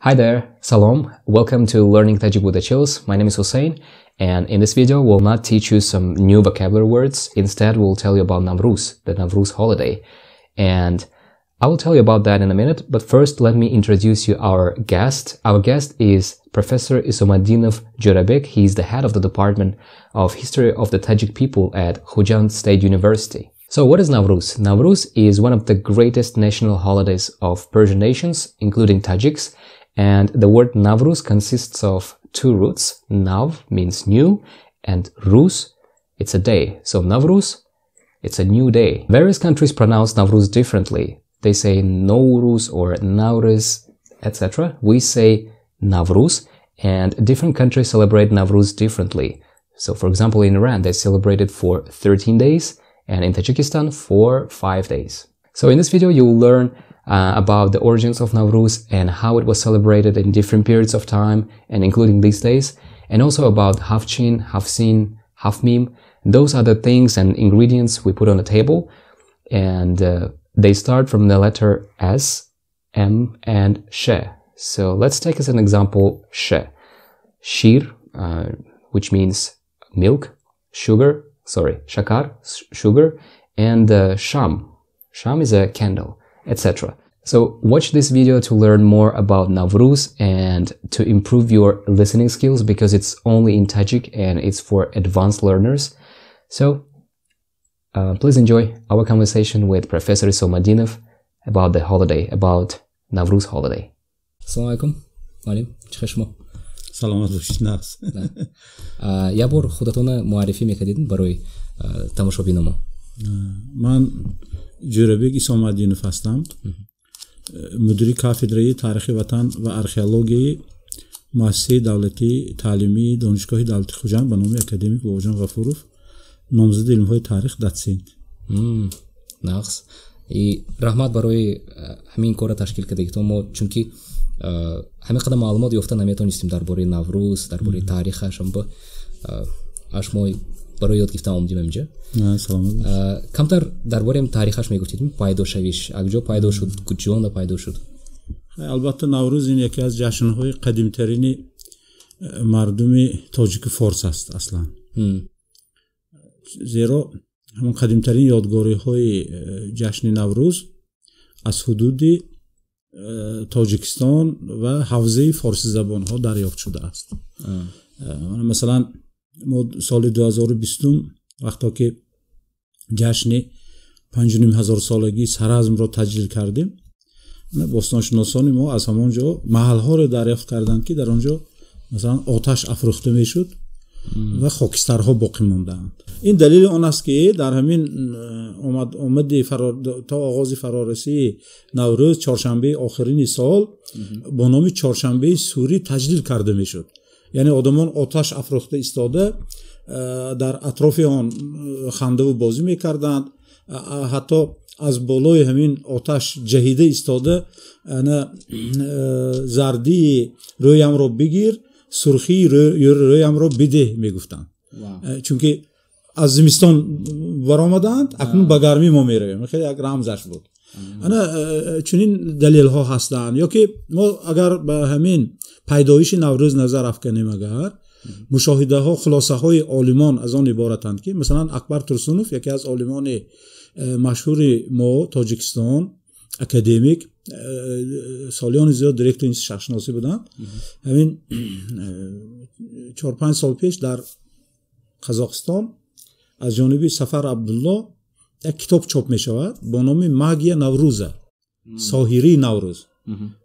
Hi there, Salom. Welcome to Learning Tajik with Achilles. My name is Hussein, and in this video, we'll not teach you some new vocabulary words. Instead, we'll tell you about Navruz, the Navruz holiday. And I will tell you about that in a minute, but first, let me introduce you our guest. Our guest is Professor Isomoddinov Jurabek. He's the head of the Department of History of the Tajik People at Khujand State University. So what is Navruz? Navruz is one of the greatest national holidays of Persian nations, including Tajiks. And the word Navruz consists of two roots. Nav means new, and Ruz, it's a day. So Navruz, it's a new day. Various countries pronounce Navruz differently. They say Nowruz or Nauruz, etc. We say Navruz, and different countries celebrate Navruz differently. So for example, in Iran, they celebrate it for 13 days, and in Tajikistan for 5 days. So in this video, you will learn about the origins of Navruz and how it was celebrated in different periods of time, and including these days, and also about Haft-shin, Haft-sin, Haft-mim. Those are the things and ingredients we put on the table, and they start from the letter S, M, and Sh. So let's take as an example Sh. Shir, which means milk, sugar, sorry, shakar, sugar, and sham. Sham is a candle, etc. So watch this video to learn more about Navruz and to improve your listening skills, because it's only in Tajik and it's for advanced learners. So please enjoy our conversation with Professor Isomoddinov about the holiday, about Navruz holiday. Assalomu alaykum, muallim, чӣ шумо? Саломат бошед, нағз. Як бор худатона муаррифӣ мекардед барои тамошобиномо? Ман Ҷӯрабек Исомаддинов ҳастам, мудири кафедраи таърихи ватан ва археологияи муассисаи давлатии таълимии Донишгоҳи давлатии Хуҷанд ба номи академик Бобоҷон Ғафуров, номзади илмҳои таърих, дотсент. Нағз. И раҳмат барои ҳамин корро ташкил кардагитон мо, чунки ҳамин қадар маълумот ёфта наметонистем дар бораи Наврӯз, дар бораи таърихаш. Аш мо барои ёд гирифтан омадем инҷа. Саломат бошед. Камтар дар бораи таърихаш мегуфтед, пайдошавиш, акҷо пайдо шуд, куҷонда пайдо шуд? Албатта, Наврӯз ин яке аз ҷашнҳои қадимтарини мардуми тоҷику форс аст аслан. Зеро ҳамон қадимтарин ёдгориҳои ҷашни Наврӯз аз ҳудуди Тоҷикистон ва ҳавзаи форсизабонҳо дарёфт шудааст. Масалан, мо соли 2020, вақто ки ҷашни 5500 солагии Саразмро таҷлил кардем, бостоншиносони мо аз ҳамон ҷо маҳалҳоро дарёфт карданд, ки дар он ҷо, масалан, оташ афрӯхта мешуд ва хокистарҳо боқӣ мондаанд. Ин далели он аст, ки дар ҳамин омади то оғози фарорасии Наврӯз, чоршанбеи охирини сол бо номи чоршанбеи сурӣ таҷлил карда мешуд. Яъне одамон оташ афрӯхта истода, дар атрофи он хандаву бозӣ мекарданд, ҳатто аз болои ҳамин оташ ҷаҳида истода, ана «зардии рӯямро бигир, сурхии рӯямро бидеҳ» мегуфтанд, чунки аз зимистон баромаданд, акнун ба гармӣ мо меравем. Хеле як рамзаш буд. Ана чунин далелҳо ҳастанд. Ё ки мо агар ба ҳамин пайдоиши Наврӯз назар афканем, агар мушоҳидаҳо, хулосаҳои олимон аз он иборатанд, ки масалан Акбар Турсунов, яке аз олимони машҳури мо, Тоҷикистон, академик, солиёни зиёд директори институти шарқшиносӣ буданд, ҳамин 4-5 сол пеш дар Қазоқистон аз ҷониби Сафар Абдулло як китоб чоп мешавад бо номи «Магия Наврӯза», соҳирии Наврӯз,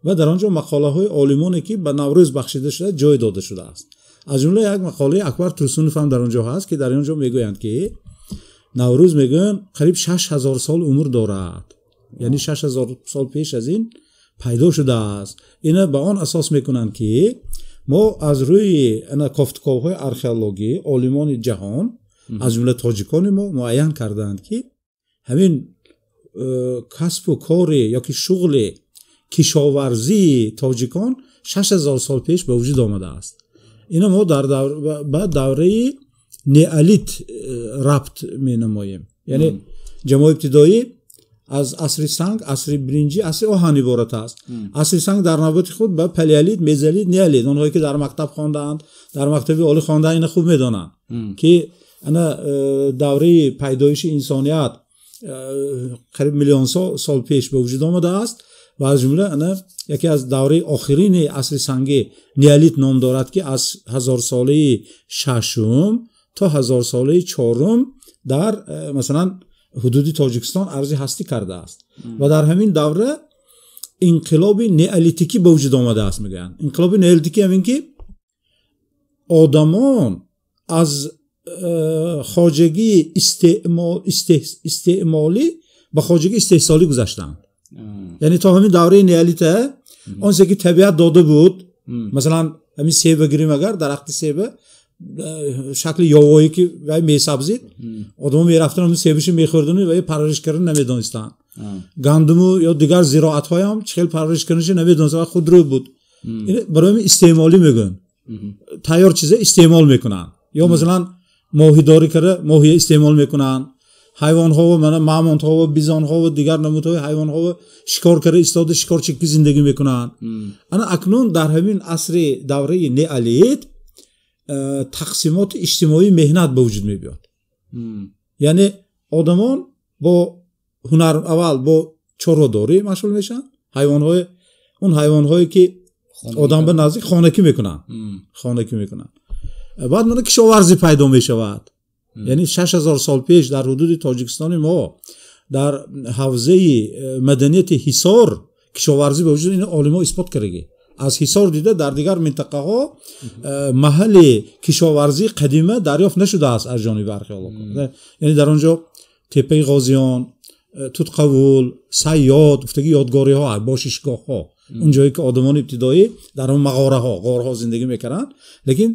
ва дар он ҷо мақолаҳои олимоне, ки ба Наврӯз бахшида шуда, ҷой дода шудааст. Аз ҷумла як мақолаи Акбар Турсунов ҳам дар он ҷо ҳаст, ки дар он ҷо мегӯянд, ки Наврӯз, мегӯянд, қариб 6000 сол умр дорад, яъне 6000 сол пеш аз ин пайдо шудааст. Ина ба он асос мекунанд, ки мо аз рӯи ана кофтуковҳои археологӣ олимони ҷаҳон, аз ҷумла тоҷикони мо, муайян кардаанд, ки ҳамин касбу кори ёки шуғли кишоварзии тоҷикон 6000 сол пеш ба вуҷуд омадааст. Ина мо дар ба давраи неолит рабт менамоем, яъне ҷамои ибтидоӣ. Аз асри санг, асри биринҷӣ, асри оҳан иборат аст. Асри санг дар навбати худ ба палеолит, мезолит, неолит, онҳое ки дар мактаб хондаанд, дар мактаби олӣ хондаанд, инро хуб медонанд, ки ана давраи пайдоиши инсоният қариб миллион сол пеш ба вуҷуд омадааст ва аз ҷумла ана яке аз давраи охирини асри сангӣ неолит ном дорад, ки аз ҳазорсолаи шашум то ҳазорсолаи чорум дар масалан ҳудуди Тоҷикистон арзи ҳастӣ кардааст ва дар ҳамин давра инқилоби неолитикӣ ба вуҷуд омадааст, мегӯянд. Инқилоби неолитикӣ ҳамин ки одамон аз хоҷагии истеъмолӣ ба хоҷагии истеҳсолӣ гузаштанд. Яъне то ҳамин давраи неолита он чизе ки табиат дода буд, масалан ҳамин себа гирем, агар дарахти себа шакли ёвоӣ ки вай месабзид, одамон мерафтанд, ҳамин себашро мехӯрданд ва парвариш кардан намедонистанд. Гандуму ё дигар зироатҳоям чӣ хел парвариш карданашро намедонистанд ва худрӯ буд. Ин барои ҳамин истеъмолӣ мегӯянд, тайёр чиза истеъмол мекунанд. Ё масалан моҳидорӣ карда моҳия истеъмол мекунанд, ҳайвонҳо, мана мамонтҳо, бизонҳо ва дигар намудҳои ҳайвонҳо шикор карда истода шикорчикӣ зиндагӣ мекунанд. Ана акнун дар ҳамин асри давраи неолит тақсимоти иҷтимоии меҳнат ба вуҷуд мебиёд. Яъне одамон бо ҳунар аввал бо чорводорӣ машғул мешаванд, ҳайвонҳои он ҳайвонҳое ки одам ба наздик хонакӣ мекунанд, хонакӣ мекунанд. Баъд мана кишоварзӣ пайдо мешавад. Яъне 6000 сол пеш дар ҳудуди Тоҷикистони мо дар ҳавзаи маданияти Ҳисор кишоварзӣ ба вуҷуд, ин олимҳо исбот кардагӣ. Аз Ҳисор дида дар дигар минтақаҳо маҳалли кишоварзии қадима дарёфт нашудааст аз ҷониби археологҳо. Яъне дар он ҷо теппаи Ғозиён, Тутқавул, Сайёд гуфтагӣ ёдгориҳо, бошишгоҳҳо, он ҷое ки одамони ибтидоӣ дар он мағораҳо, ғорҳо зиндагӣ мекарданд, лекин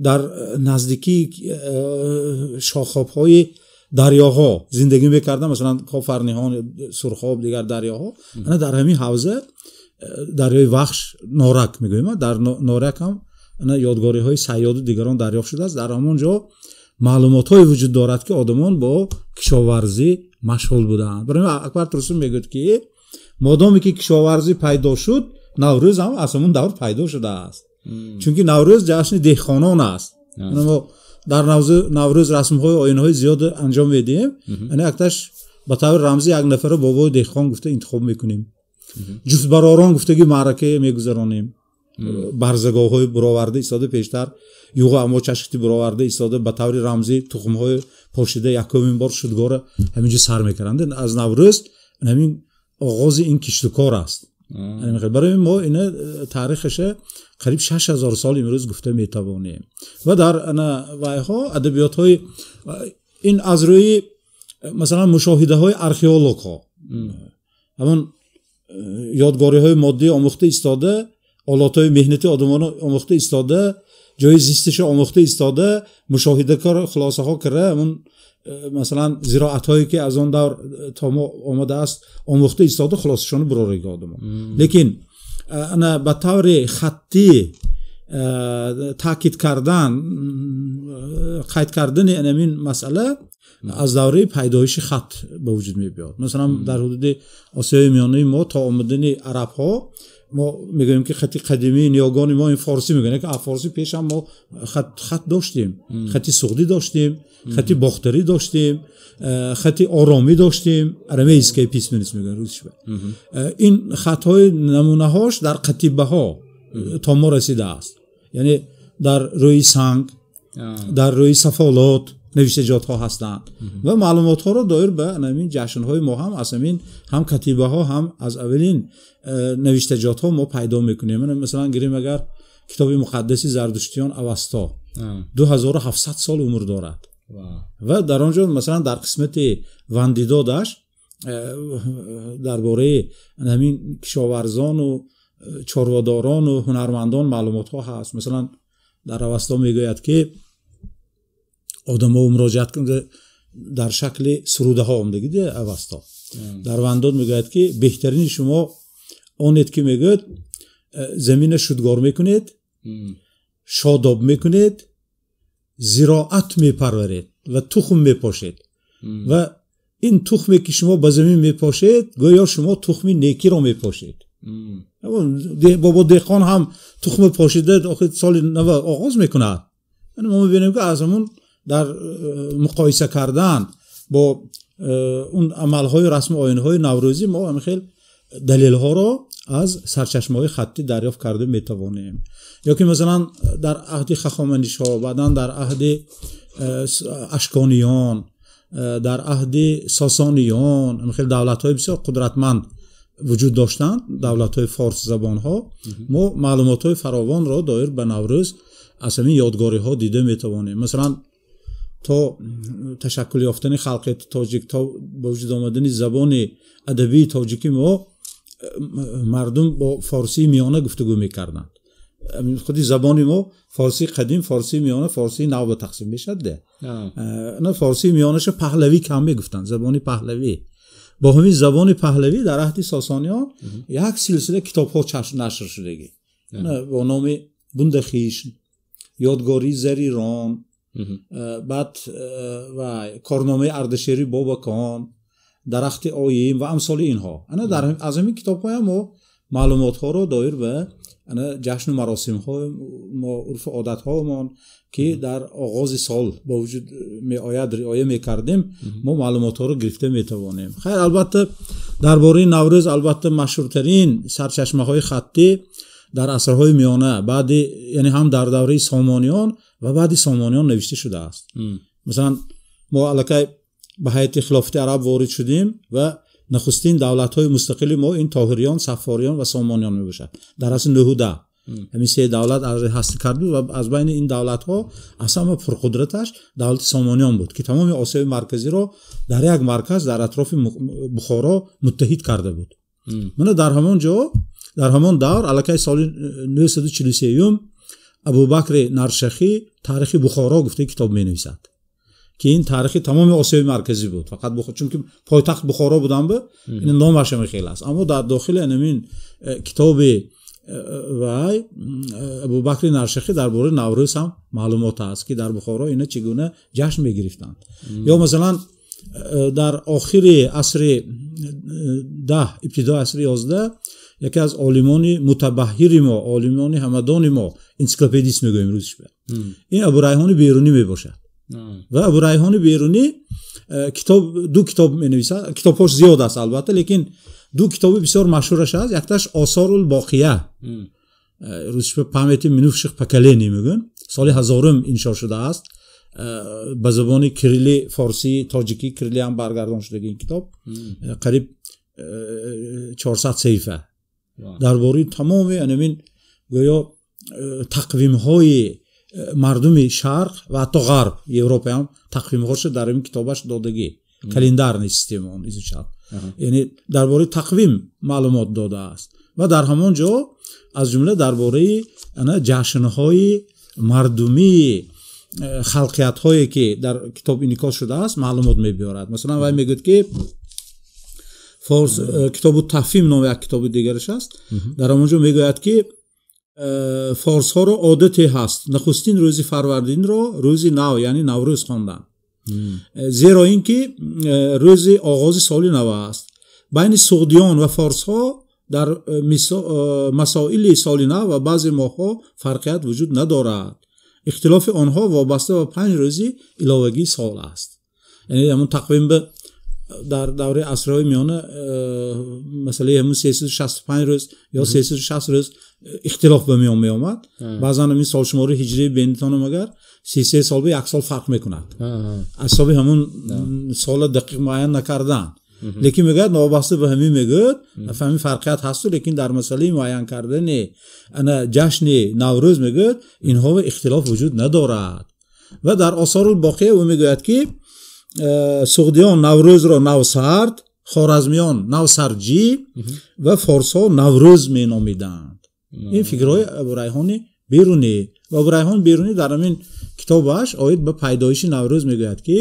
дар наздикии шохобҳои дарёҳо зиндагӣ мекарданд, масалан Кофарниҳон, Сурхоб, дигар дарёҳо. Ана дар ҳамин ҳавза дарёи Вахш, Норак мегӯем, дар Норак ҳам ана ёдгориҳои Сайёду дигарон дарёфт шудааст. Дар ҳамон ҷо маълумотҳое вуҷуд дорад, ки одамон бо кишоварзӣ машғул буданд. Барои Акбар Турсун мегӯяд, ки модоме ки кишоварзӣ пайдо шуд, Наврӯз ҳам аз ҳамон давр пайдо шудааст. Чунки Наврӯз ҷашни деҳқонон аст. Мо дар Наврӯз расмҳои оинҳои зиёд анҷом медиҳем. Ана якташ ба таври рамзӣ як нафарро бобои деҳқон гуфта интихоб мекунем. Ҷуфтбаророн гуфтагӣ маъракае мегузаронем. Барзагоҳҳои буроварда истода пештар юға амо чашкти буроварда истода ба таври рамзӣ тухмҳои пошида якумин бор шудгора ҳамин ҷо сар мекарданд. Аз Наврӯз ҳамин оғози ин киштукор аст. Барои мо ина таърихаша қариб 6000 сол имрӯз гуфта метавонем. Ва дар ана вайҳо адабиётҳои ин аз рӯи масалан мушоҳидаҳои археологҳо, ҳамон ёдгориҳои моддӣ омӯхта истода, олатҳои меҳнати одамонро омӯхта истода, ҷои зисташро омӯхта истода, мушоҳида кар, хулосаҳо кара, ҳамон масалан зироатҳое ки аз он давр то мо омадааст омӯхта истода, хулосашонро бурорага одамон. Лекин ана ба таври хаттӣ таъкид кардан, қайд кардани ҳамин масъала аз давраи пайдоиши хат ба вуҷуд мебиёд. Масалан дар ҳудуди Осиёи Миёнаи мо то омадани арабҳо мо мегӯем ки хати қадимии ниёгони мо ин форсӣ мегӯянд, ки аз форсӣ пеш ҳам мо хат доштем, хати суғдӣ доштем, хати бохтарӣ доштем, хати оромӣ доштем, арамейская письменность мегӯянд русӣ. Ин хатҳои намунаҳош дар қатибаҳо то мо расидааст. Яъне дар рӯи санг, дар рӯи сафолот навиштаҷотҳо ҳастанд ва маълумотҳоро доир ба ҳамин ҷашнҳои мо ҳам аз ҳамин ҳам катибаҳо ҳам аз аввалин навиштаҷотҳо мо пайдо мекунем. Масалан гирем агар китоби муқаддаси зардуштиён Авасто 2700 сол умр дорад ва дар он ҷо масалан дар қисмати вандидодаш дар бораи ҳамин кишоварзону чорводорону ҳунармандон маълумотҳо ҳаст. Масалан дар Авасто мегӯяд ки одамҳо муроҷиат кунанд дар шакли сурудаҳо омадагиде Авасто. Дар Вандод мегӯяд ки беҳтарини шумо онед ки мегӯяд замина шудгор мекунед, шодоб мекунед, зироат мепарваред ва тухм мепошед ва Ин тухме ки шумо ба замин мепошед, гӯё шумо тухми некиро мепошед. Бобо деҳқон ҳам тухм пошида охир соли нав оғоз мекунад. Мо мебинем ки аз ҳамун дар муқоиса кардан бо он амалҳои расму оинҳои наврӯзӣ мо ҳамин хел далелҳоро аз сарчашмаҳои хаттӣ дарёфт карда метавонем. Ё ки масалан дар аҳди Хахоманишҳо, баъдан дар аҳди Ашкониён, дар аҳди Сосониён ҳамин хел давлатҳои бисёр қудратманд вуҷуд доштанд, давлатҳои форсзабонҳо. Мо маълумотҳои фаровонро доир ба Наврӯз аз ҳамин ёдгориҳо дида метавонем. Масалан то ташаккул ёфтани халқияти тоҷик, то ба вуҷуд омадани забони адабии тоҷикӣ мо мардум бо форсии миёна гуфтугӯ мекарданд. Худи забони мо форсии қадим, форсии миёна, форсии нав ба тақсим мешавад. На форсии миёнаша паҳлавӣ кам мегуфтанд, забони паҳлавӣ. Бо ҳамин забони паҳлавӣ дар аҳди Сосониён як силсила китобҳо нашр шудагӣ бо номи Бундахиш, Ёдгории Зарирон, баъд ва Корномаи Ардашери Бобакон, Дарахти оим ва амсоли инҳо. Ана дар аз ҳамин китобҳоям мо маълумотҳоро доир ба ана ҷашну маросимҳо, мо урфу одатҳоамон ки дар оғози сол ба вуҷуд меояд риоя мекардем, мо маълумотҳоро гирифта метавонем. Хайр, албатта дар бораи Наврӯз албатта машҳуртарин сарчашмаҳои хаттӣ дар асрҳои миёна, баъди яъне ҳам дар давраи Сомониён ва баъди Сомониён навишта шудааст. Масалан мо аллакай ба ҳайати хилофати араб ворид шудем ва нахустин давлатҳои мустақили мо ин Тоҳириён, Саффориён ва Сомониён мебошад. Дар асри 9 ҳамин се давлат ҳастӣ кард буд ва аз байни ин давлатҳо аз ҳама пурқудраташ давлати Сомониён буд ки тамоми Осиёи Марказиро дар як марказ дар атрофи Бухоро муттаҳид карда буд. Мана дар ҳамон ҷо, дар ҳамон давр аллакай соли 943 Абубакри Наршахӣ таърихи Бухоро гуфта китоб менависад ки ин таърихи тамоми Осиёи Марказӣ буд. Фақат чунки пойтахт Бухоро будан бу, ин номаш ҳам хел аст. Аммо дар дохили ҳамин китоби вай Абубакри Наршахӣ дар бораи Наврӯз ҳам маълумот аст ки дар Бухоро ина чӣ гуна ҷашн мегирифтанд. Ё масалан дар охири асри 10, ибтидои асри 11 яке аз олимони мутабаҳҳири мо, олимони ҳамадони мо, энсиклопедист мегӯем рӯзиш, ин Абурайҳони Берунӣ мебошад. Ва Абурайҳони Берунӣ китоб, ду китоб менависад, китобҳош зиёд аст албатта, лекин ду китоби бисёр машҳураш аст. Якташ Осорул Боқия, русиш памяти минувших поколений мегӯянд, соли 1000 иншо шудааст, ба забони кирилли, форсӣ, тоҷикӣ кирилли ҳам баргардон шудаги ин китоб, қариб 400 саҳифа дар бораи тамоми ҳамин гӯё тақвимҳои мардуми шарқ ва ҳатто ғарб, Европа ҳам тақвимҳоша дар ин китобаш додагӣ, календарный система он изучал, яъне дар бораи тақвим маълумот додааст ва дар ҳамон ҷо аз ҷумла дар бораи ана ҷашнҳои мардумии халқиятҳое ки дар китоб инъикос шудааст маълумот мебиёрад. Масалан вай мегӯяд ки форс китобу тафҳим номи як китоби дигараш аст, дар ҳамон ҷо мегӯяд ки форсҳоро одате ҳаст нахустин рӯзи фарвардинро рӯзи нав, яъне Наврӯз хонданд, зеро ин ки рӯзи оғози соли нав аст. Байни суғдиён ва форсҳо дар масоили соли нав ва баъзе моҳҳо фарқият вуҷуд надорад. Ихтилофи онҳо вобаста ба 5 рӯзи иловагии сол аст. Яъне ҳамон тақвим дар давраи асрҳои миёна масъалаи ҳамун 365 рӯз ё 360 рӯз ихтилоф ба миён меомад. Баъзан ҳамин солшумори ҳиҷрии бенитонам агар 33 сол ба як сол фарқ мекунад, аз ҳисоби ҳамун сола дақиқ муайян накардан. Лекин мегӯяд новобаста ба ҳамин мегӯяд ҳамин фарқият ҳасту, лекин дар масъалаи муайян кардани ана ҷашни Наврӯз мегӯяд инҳо ихтилоф вуҷуд надорад. Ва дар Осорул Боқия ӯ мегӯяд ки суғдиён Наврӯзро навсард, хоразмиён навсарҷӣ ва форсҳо Наврӯз меномиданд. Ин фикрҳои Абурайҳони Берунӣ. Ва Абурайҳони Берунӣ дар ҳамин китобаш оид ба пайдоиши Наврӯз мегӯяд ки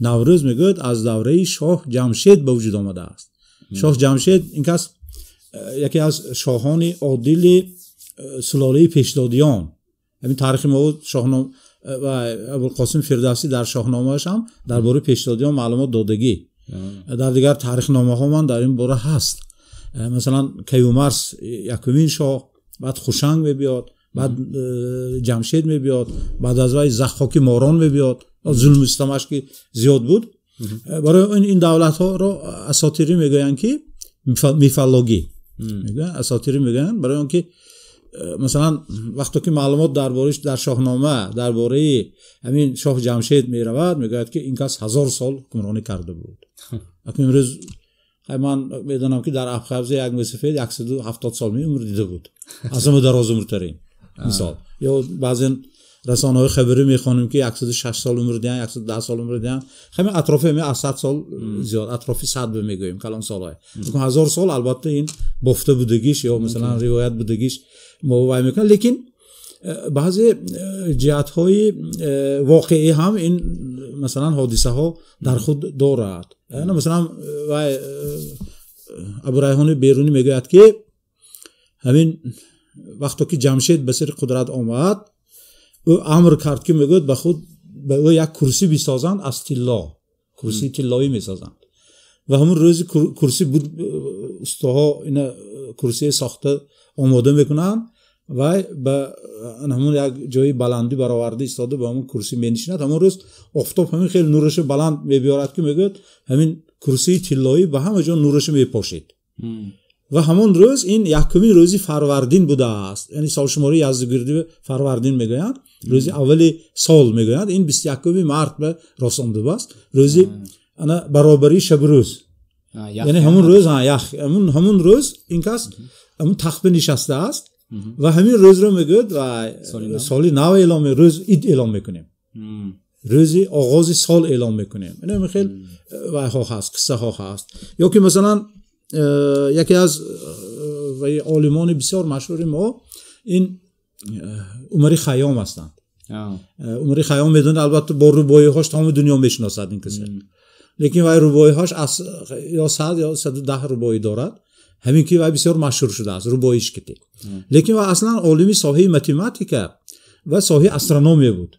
Наврӯз мегӯяд аз давраи шоҳ Ҷамшед ба вуҷуд омадааст. Шоҳ Ҷамшед ин кас яке аз шоҳони одили сулолаи пешдодиён. Ҳамин таърихи мо шоҳном ва Абулқосим Фирдавсӣ дар шоҳномааш ҳам дар бораи пешдодиён маълумот додагӣ. Дар дигар таърихномаҳо ман дар ин бора ҳаст. Масалан, Каюмарс якумин шоҳ, баъд Хушанг мебиёд, баъд Ҷамшед мебиёд, баъд аз вай Заҳҳоки Морон мебиёд. Зулму систамаш ки зиёд буд. Барои ин давлатҳоро асотирӣ мегӯянд, ки мифологӣ мегӯянд, асотирӣ мегӯянд, барои он ки масалан вақте ки маълумот дар бораи дар Шоҳнома дар бораи ҳамин шоҳ Ҷамшед меравад, мегӯяд ки ин кас 1000 сол ҳукмронӣ карда буд. Акнун имрӯз ман медонам ки дар Абхазия як мусафид 170 сол умр дида буд, аз ҳама дарозумртарин мисол. Ё баъзен расонаҳои хабарӣ мехонем ки 106 сол умр диҳанд, 110 сол умр диҳанд. Ҳамин атрофи ҳамин аз 100 сол зиёд, атрофи 100 мегӯем калон солҳое. 1000 сол албатта ин бофта будагиш ё масалан ривоят будагиш мо вай мекунад, лекин баъзе ҷиҳатҳои воқеӣ ҳам ин масалан ҳодисаҳо дар худ дорад. Масалан вай Абурайҳони Берунӣ мегӯяд ки ҳамин вақто ки Ҷамшед ба сари қудрат омад, ӯ амр кард ки мегӯяд ба худ ба ӯ як курсӣ бисозанд аз тилло, курсии тиллоӣ месозанд. Ва ҳамон рӯзи курсӣ буд, устоҳо ина курсие сохта омода мекунанд, вай ба ҳамон як ҷои баландӣ бароварда истода ба ҳамон курсӣ менишинад. Ҳамон рӯз офтоб ҳамин хеле нурашо баланд мебиёрад ки мегӯяд ҳамин курсии тиллоӣ ба ҳама ҷо нурашо мепошид. Ва ҳамон рӯз ин якумин рӯзи фарвардин будааст, яъне солшумории Яздигирди фарвардин мегӯянд, рӯзи аввали сол мегӯянд. Ин 21 март ба рост омадааст, рӯзи ана баробарии шабу рӯз. Яъне ҳамон рӯз, ҳамон рӯз ин кас ҳамон тахт нишастааст ва ҳамин рӯзро мегӯяд ва соли нав эълом, рӯз ид эълом мекунем, рӯзи оғози сол эълом мекунем. Ин ҳамин хел вайҳо ҳаст, қиссаҳо ҳаст. Ё ки масалан яке аз олимони бисёр машҳури мо ин Умари Хайём ҳастанд. Умари Хайём медонад, албатта бо рубоиҳош тамоми дунё мешиносад ин касро, лекин вай рубоиҳош аз ё 100 ё 110 рубоӣ дорад. Ҳамин ки вай бисёр машҳур шудааст рубоиш кити. Лекин вай аслан олими соҳаи математика ва соҳаи астрономия буд.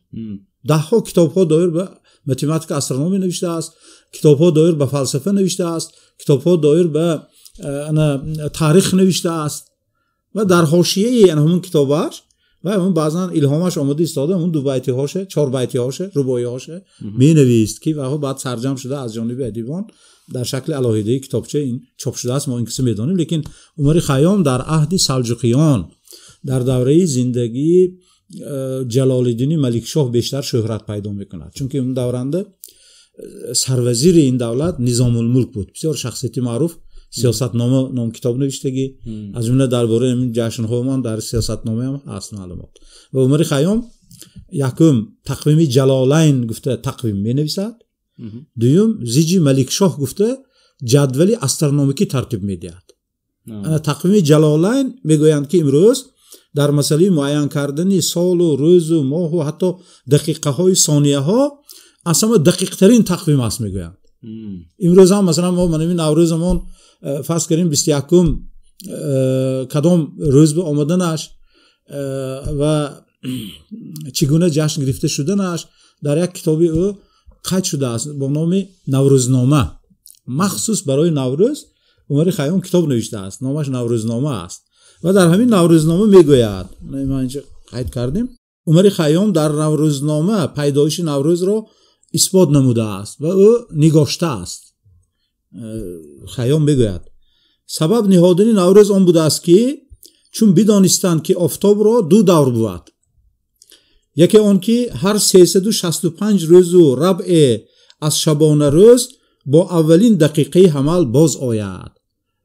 Даҳҳо китобҳо доир ба математика, астрономия навиштааст, китобҳо доир ба фалсафа навиштааст, китобҳо доир ба таърих навиштааст. Ва дар ҳошияи ҳамон китобаш ва ҳамон баъзан илҳомаш омада истода ҳамон 2 байтиҳоша, 4 байтиҳоша, рубоиҳоша менавист ки ваҳо баъд сарҷам шуда аз ҷониби адибон дар шакли алоҳидаи китобча ин чоп шудааст, мо ин киса медонем. Лекин Умари Хайём дар аҳди Салҷуқиён, дар давраи зиндагии Ҷалолиддини Маликшоҳ бештар шӯҳрат пайдо мекунад, чунки он давранда сарвазири ин давлат Низомулмулк буд, бисёр шахсияти маъруф, сиёсатнома ном китоб навиштагӣ, аз ҷумла дар бораи ҳамин ҷашнҳоамон дар сиёсатномаам ҳаст маълумот. Ва Умари Хайём якум тақвими Ҷалолайн гуфта тақвим менависад, дуюм зиҷи Маликшоҳ гуфта ҷадвали астрономикӣ тартиб медиҳад. Тақвими Ҷалолайн мегӯянд ки имрӯз дар масъалаи муайян кардани солу рӯзу моҳу ҳатто дақиқаҳои сонияҳо аз ҳама дақиқтарин тақвим аст мегӯянд. Имрӯз ҳам масалан мо манами Наврӯзамон фарз кардем 21-ум кадом рӯз ба омаданаш ва чӣ гуна ҷашн гирифта шуданаш дар як китоби ӯ қайд шудааст бо номи Наврӯзнома. Махсус барои Наврӯз Умари Хайём китоб навиштааст, номаш Наврӯзнома аст. Ва дар ҳамин Наврӯзнома мегӯяд, ман инҷо қайд кардем, Умари Хайём дар Наврӯзнома пайдоиши Наврӯзро исбот намудааст ва ӯ нигоштааст. Хайём мегӯяд сабаб ниҳодани Наврӯз он будааст ки чун бидонистанд ки офтобро 2 давр бувад, яке он ки ҳар 365 рӯзу рабъе аз шабона рӯз бо аввалин дақиқаи ҳамал боз ояд.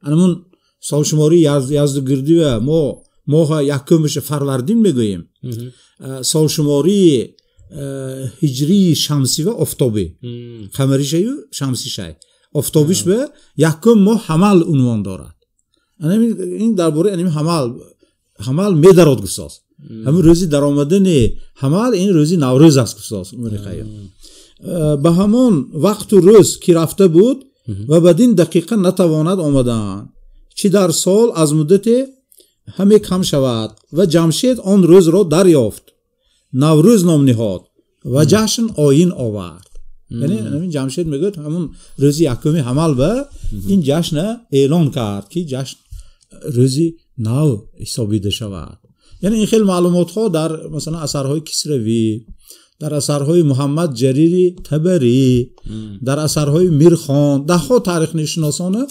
Анамун солшумории Яздигирдива мо моҳа якумша фарвардин мегӯем, солшумории ҳиҷрии шамсӣ ва офтобӣ, қамаришаю шамсишай, офтобиш ба якум моҳ ҳамал унвон дорад. Ин дар бораи анами ҳамал медарод гуфтааст. Ҳамин рӯзи даромадани ҳамал ин рӯзи Наврӯз аст гуфтааст Умари Хайём. Ба ҳамон вақту рӯз ки рафта буд ва бадин дақиқа натавонад омадан, чӣ дар сол аз муддате ҳаме кам шавад. Ва Ҷамшед он рӯзро дарёфт, Наврӯз ном ниҳод ва ҷашн оин овард. Яъне ҳамин Ҷамшед мегӯяд ҳамон рӯзи якуми ҳамал ба ин ҷашна эълон кард, ки ҷашн рӯзи нав ҳисобида шавад. Яъне ин хел маълумотҳо дар масалан асарҳои Кисравӣ, дар асарҳои Муҳаммад Ҷарири Табарӣ, дар асарҳои Мирхон, даҳҳо таърихнишиносона,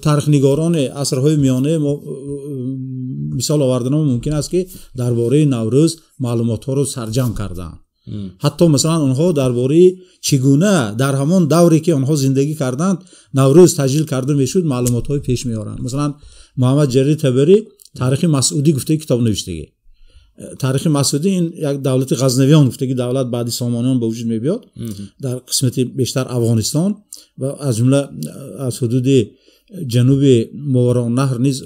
таърихнигорони асрҳои миёнаи мо мисол овардан мумкин аст, ки дар бораи Наврӯз маълумотҳоро сарҷамъ карданд. Ҳатто масалан онҳо дар бораи чӣ гуна дар ҳамон давре ки онҳо зиндагӣ карданд Наврӯз таҷлил карда мешуд маълумотҳои пеш меоранд. Масалан Муҳаммад Ҷарири Табарӣ таърихи Масъудӣ гуфтаги китоб навиштагӣ. Таърихи Масъудӣ ин як давлати Ғазнавиён гуфтаги давлат баъди Сомониён ба вуҷуд мебиёд дар қисмати бештар Афғонистон ва аз ҷумла аз ҳудуди ҷануби Мовароуннаҳр низ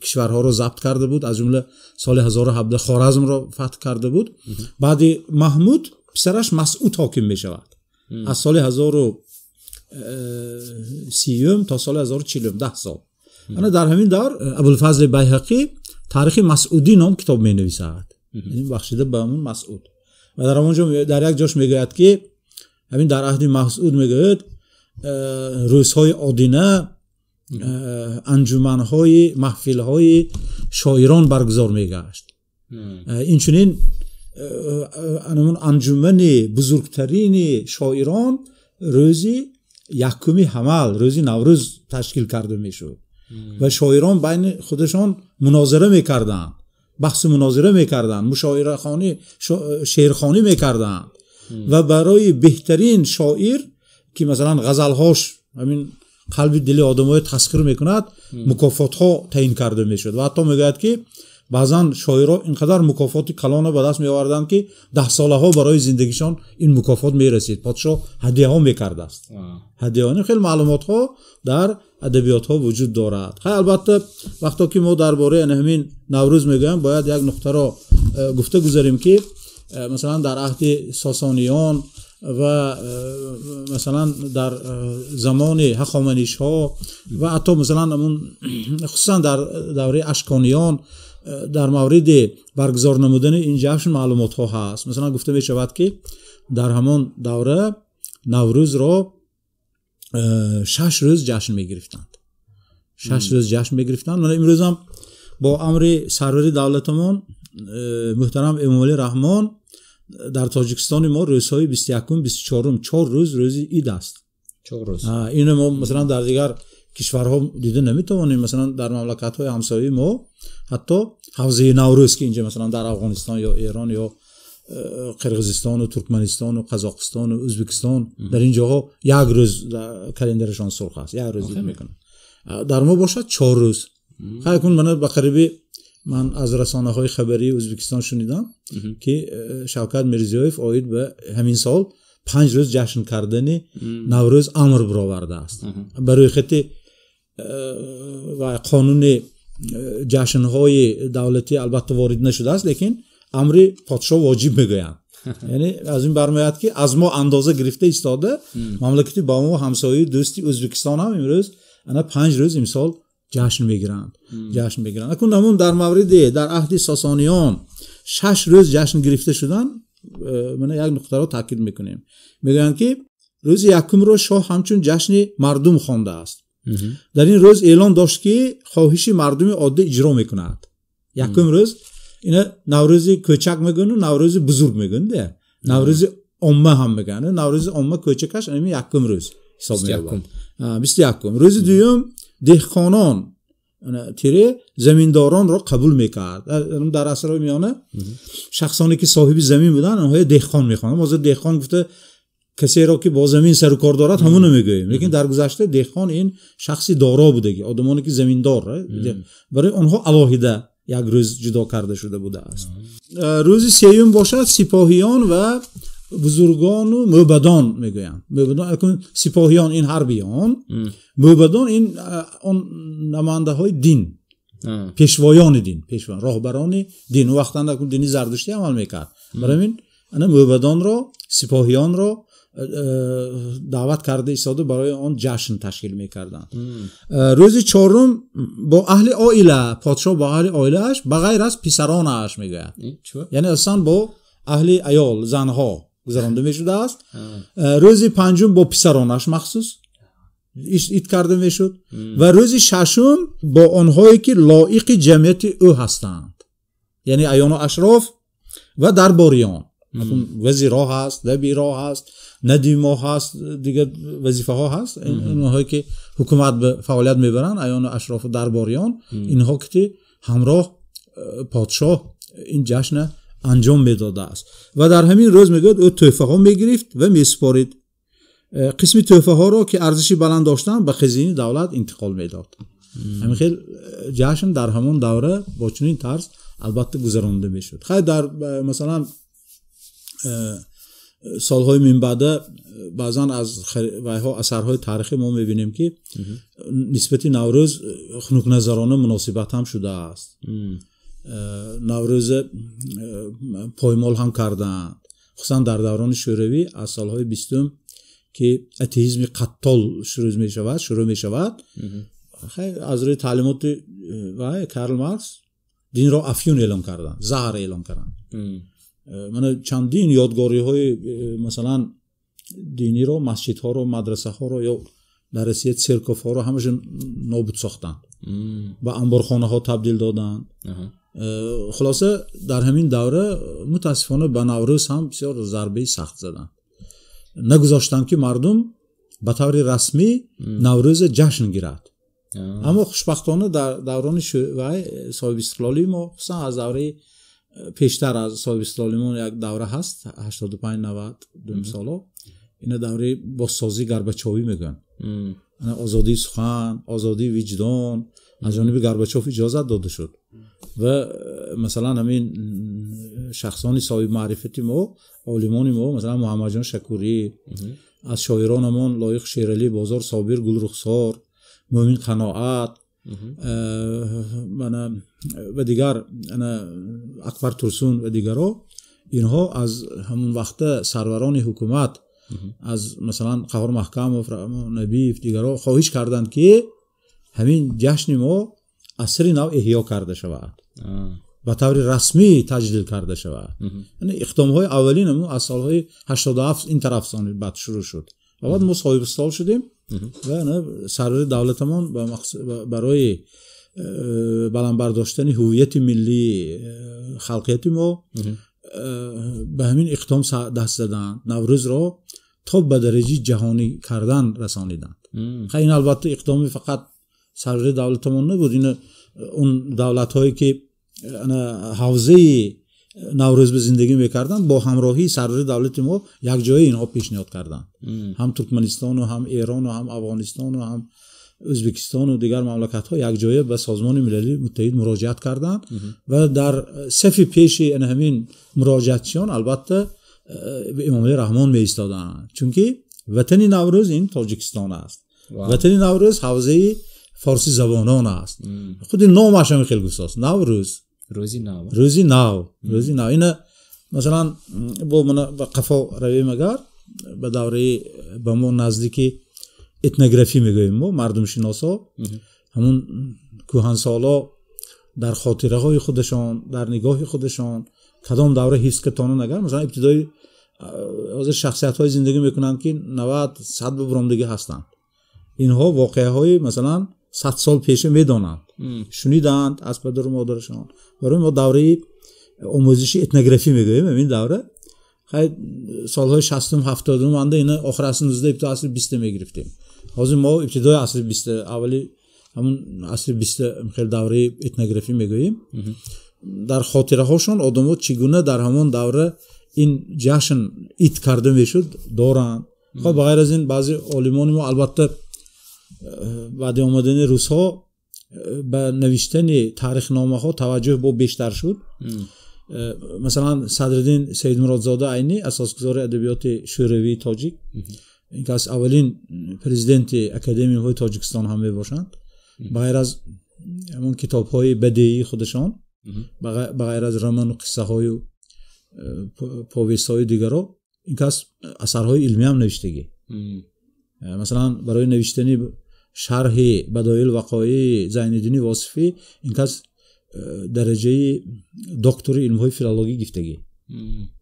кишварҳоро забт карда буд, аз ҷумла соли 1017 Хоразмро фатҳ карда буд. Баъди Маҳмуд писараш Масъуд ҳоким мешавад аз соли 1030 то соли 1040, 10 сол. Ана дар ҳамин давр Абулфазли Байҳақӣ таърихи Масъудӣ ном китоб менависад, ин бахшида ба ҳамон Масъуд. Ва дар ҳамон ҷо дар як ҷош мегӯяд, ки ҳамин дар аҳди Масъуд мегӯяд рӯзҳои одина анҷуманҳои маҳфилҳои шоирон баргузор мегашт. Инчунин ҳамон анҷумани бузургтарини шоирон рӯзи якуми ҳамал, рӯзи Наврӯз ташкил карда мешуд ва шоирон байни худашон мунозира мекарданд, баҳсу мунозира мекарданд, мушоирахонӣ, шеърхонӣ мекарданд ва барои беҳтарин шоир ки масалан ғазалҳош ҳамин қалби дили одаморо тасхир мекунад, мукофотҳо таъин карда мешуд. Ва ҳатто мегӯяд, ки баъзан шоирҳо инқадар мукофоти калонро ба даст меоварданд, ки даҳсолаҳо барои зиндагишон ин мукофот мерасид. Подшоҳ ҳадияҳо мекардааст. Ҳадияҳо. Хеле маълумотҳо дар адабиётҳо вуҷуд дорад. Хай, албатта вақто ки мо дар бораи ҳамин Наврӯз мегӯям, бояд як нуқтаро гуфта гузарем, ки масалан дар аҳди Сосониён ва масалан дар замони Ҳахоманишҳо ва ҳатто масалан ҳамон хусусан дар давраи Ашкониён дар мавриди баргузор намудани ин ҷашн маълумотҳо ҳаст. Масалан гуфта мешавад, ки дар ҳамон давра Наврӯзро 6 рӯз ҷашн мегирифтанд. 6 рӯз ҷашн мегирифтанд. Мана имрӯзам бо амри сарвари давлатамон муҳтарам Эмомалӣ Раҳмон дар Тоҷикистони мо рӯзҳои 21, 24, 4 рӯз рӯзи ид аст. 4 рӯз. Ино мо масалан дар дигар кишварҳо дида наметавонем. Масалан дар мамлакатҳои ҳамсояи мо ҳатто ҳавзаи Наврӯз, ки инҷа масалан дар Афғонистон ё Эрон ё Қирғизистону Туркманистону Қазоқистону Ӯзбекистон дар ин ҷоҳо як рӯз календарашон сурх аст, як рӯз ид мекунанд. Дар мо бошад 4 рӯз. Хай кун мана ба қариби ман аз расонаҳои хабарии Ӯзбекистон шунидам, ки Шавкат Мирзиёев оид ба ҳамин сол 5 рӯз ҷашн кардани Наврӯз амр баровардааст. Ба рӯйхати ва қонуни ҷашнҳои давлатӣ албатта ворид нашудааст, лекин амри подшоҳ воҷиб мегӯянд. Яъне аз ин бармеояд, ки аз мо андоза гирифта истода мамлакати ба мо ҳамсояи дӯсти Ӯзбекистон ҳам имрӯз ана 5 рӯз имсол ҷашн мегиранд. Ҷашн мегиранд. Акун ҳамон дар мавриди дар аҳди Сосониён 6 рӯз ҷашн гирифта шудан, мана як нуқтаро таъкид мекунем. Мегӯянд, ки рӯзи якумро шоҳ ҳамчун ҷашни мардум хондааст. Дар ин рӯз эълон дошт, ки хоҳиши мардуми оддӣ иҷро мекунад. Якум рӯз ина Наврӯзи кӯчак мегӯянд, Наврӯзи бузург мегӯянд, Наврӯзи омма ҳам мегӯянд. Наврӯзи омма кӯчакаш ҳамин якум рӯз ҳисоб меёбад. 21. Рӯзи дуюм деҳқонон тире заминдоронро қабул мекард. Дар асрҳои миёна шахсоне ки соҳиби замин буданд, онҳоро деҳқон мехонданд. Ҳозир деҳқон гуфта касеро ки бо замин сару кор дорад ҳамонро мегӯем, лекин дар гузашта деҳқон ин шахси доро будаги, одамоне ки заминдор, барои онҳо алоҳида як рӯз ҷудо карда шуда будааст. Рӯзи сеюм бошад сипоҳиён ва бузургону мӯбадон мегӯянд. Мӯбадон, акун сипоҳиён ин ҳарбиён, мӯбадон ин он намояндаҳои дин, пешвоёни дин, пешвоён, роҳбарони дин. Он вақт акун дини зардуштӣ амал мекард. Барои ҳамин ана мӯбадонро, сипоҳиёнро даъват карда истода барои он ҷашн ташкил мекарданд. Рӯзи чорум бо аҳли оила, подшоҳ бо аҳли оилааш ба ғайр аз писаронаш мегӯяд, яъне аслан бо аҳли аёл, занҳо. гузаронда мешудааст. Рӯзи панҷум бо писаронаш махсус ид карда мешуд ва рӯзи шашум бо онҳое ки лоиқи ҷамъияти ӯ ҳастанд, яъне аёну ашроф ва дарбориён. Вазирҳо ҳаст, дабирҳо ҳаст, надимҳо ҳаст, дигар вазифаҳо ҳаст. Онҳое ки ҳукумат ба фаъолият мебаранд, аёну ашрофу дарбориён, инҳо ки ҳамроҳ подшоҳ ин ҷашн анҷом медодааст. Ва дар ҳамин рӯз мегӯяд ӯ тӯҳфаҳо мегирифт ва месупорид. Қисми тӯҳфаҳоро ки арзиши баланд доштанд ба хазинаи давлат интиқол медод. Ҳамин хел ҷашн дар ҳамон давра бо чунин тарз албатта гузаронда мешуд. Хай дар масалан солҳои минбаъда баъзан аз вайҳо асарҳои таърихӣ мо мебинем ки нисбати Наврӯз хунукназарона муносибат ҳам шудааст. Наврӯз поймол ҳам карданд, хусусан дар даврони шӯравӣ аз солҳои 20 ки атеизми қаттол шурӯъ мешавад. Аз рӯи таълимоти Карл Маркс динро афюн эълон карданд, заҳр эълон карданд. Мана чандин ёдгориҳои масалан диниро, масҷидҳоро, мадрасаҳоро ё дар Россия церковҳоро ҳамаша нобуд сохтанд, ба анборхонаҳо табдил доданд. Хулоса дар ҳамин давра мутаассифона ба Наврӯз ҳам бисёр зарбаи сахт заданд. Нагузоштанд ки мардум ба таври расмӣ Наврӯза ҷашн гирад. Аммо хушбахтона дар даврони соҳибистиқлолии мо, хусусан аз давраи пештар аз соҳибистиқлолии мо як давра ҳаст, 85-92 соло, ина давраи бозсозии Горбачовӣ мегӯянд. Озодии сухан, озодии виҷдон аз ҷониби Горбачов иҷозат дода шуд ва масалан ҳамин шахсони соҳибмаърифати мо, олимони мо, масалан Муҳаммадҷон Шакурӣ, аз шоиронамон Лоиқ Шералӣ, Бозор Собир, Гулрухсор, Мӯмин Қаноат ва дигар, Акбар Турсун ва дигарҳо, инҳо аз ҳамон вақта сарварони ҳукумат, аз масалан Қаҳор Маҳкамов, Набиев, дигарҳо хоҳиш карданд ки ҳамин ҷашни мо асри нав эҳё карда шавад, ба таври расмӣ таҷлил карда шавад. Яъне иқдомҳои аввалин аз солҳои 87 ин тараф баъд шурӯъ шуд ва баъд мо соҳибистиқлол шудем ва сарвари давлатамон барои баланд бардоштани ҳувияти миллии халқияти мо ба ҳамин иқдом даст заданд, Наврӯзро то ба дараҷаи ҷаҳонӣ кардан расониданд. Ин албатта иқдоми фақат сарвари давлатамон набуд, ин он давлатҳое ки ҳавзаи Наврӯз ба зиндагӣ мекарданд бо ҳамроҳии сарвари давлати мо якҷоя инҳо пешниҳод карданд. Ҳам Туркманистону, ҳам Эрону, ҳам Афғонистону, ҳам Ӯзбекистону дигар мамлакатҳо якҷоя ба Созмони Милали Муттаҳид муроҷиат карданд ва дар сафи пеши ҳамин муроҷиатчиён албатта Эмомалӣ Раҳмон меистоданд, чунки ватани Наврӯз ин Тоҷикистон аст, ватани Наврӯз ҳавзаи форсизабонон аст. Худи номаш ҳам хеле гуфтааст, Наврӯз, рӯзи нав, рӯзи нав, рӯзи нав. Ина масалан бо мана ба қафо равем, агар ба давраи ба мо наздики этнографӣ мегӯем мо, мардумшиносо, ҳамун кӯҳансоло дар хотираҳои худашон, дар нигоҳи худашон кадом давра ҳифз карданд. Агар масалан ибтидои ҳозир шахсиятҳои зиндагӣ мекунанд ки 90-100 бубромдагӣ ҳастанд, инҳо воқеаҳои масалан 100 сол пеша медонанд, шуниданд аз падару модарашон. Барои мо давраи омӯзиши этнографӣ мегӯем ҳамин давра. Хай солҳои 60-70 анда ина охири асри 19 ибтидои асри 20 мегирифтем. Ҳозир мо ибтидои асри 20, аввали ҳамун асри 20 хел давраи этнографӣ мегӯем. Дар хотираҳошон одамо чӣ гуна дар ҳамон давра ин ҷашн ид карда мешуд доранд. Хоб ба ғайр аз ин баъзе олимони мо албатта баъди омадани русҳо ба навиштани таърихномаҳо таваҷҷӯҳ бо бештар шуд. Масалан Садриддин Саидмуродзода Айнӣ, асосгузори адабиёти шӯравии тоҷик, ин кас аввалин президенти Академияҳои Тоҷикистон ҳам мебошанд. Ба ғайр аз ҳамон китобҳои бадеии худашон, ба ғайр аз роману қиссаҳою повестҳои дигаро, ин кас асарҳои илмӣ ҳам навиштагӣ. Масалан барои навиштани шарҳи бадоил вақоии Зайниддини Восифӣ ин кас дараҷаи доктори илмҳои филологӣ гирифтагӣ.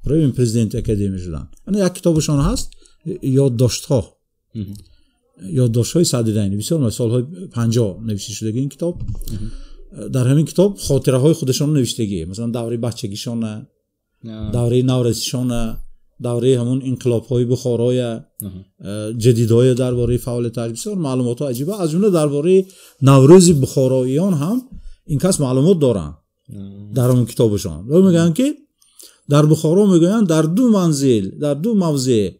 Барои ин президенти академия шуданд. Ана як китобашон ҳаст, ёддоштҳо. Ёддоштҳои Садриддин Айнӣ бисёр солҳои 50 навишта шудаги ин китоб. Дар ҳамин китоб хотираҳои худашон навиштагӣ, масалан давраи бачагишона, давраи наврасишона, давраи ҳамон инқилобҳои Бухороя, ҷадидҳоя дар бораи фаъолияташ бисёр маълумотҳо аҷиба, аз ҷумла дар бораи Наврӯзи бухороиён ҳам ин кас маълумот доранд дар он китобашон. Ва мегӯянд ки дар Бухоро мегӯянд дар ду манзил, дар ду мавзеъ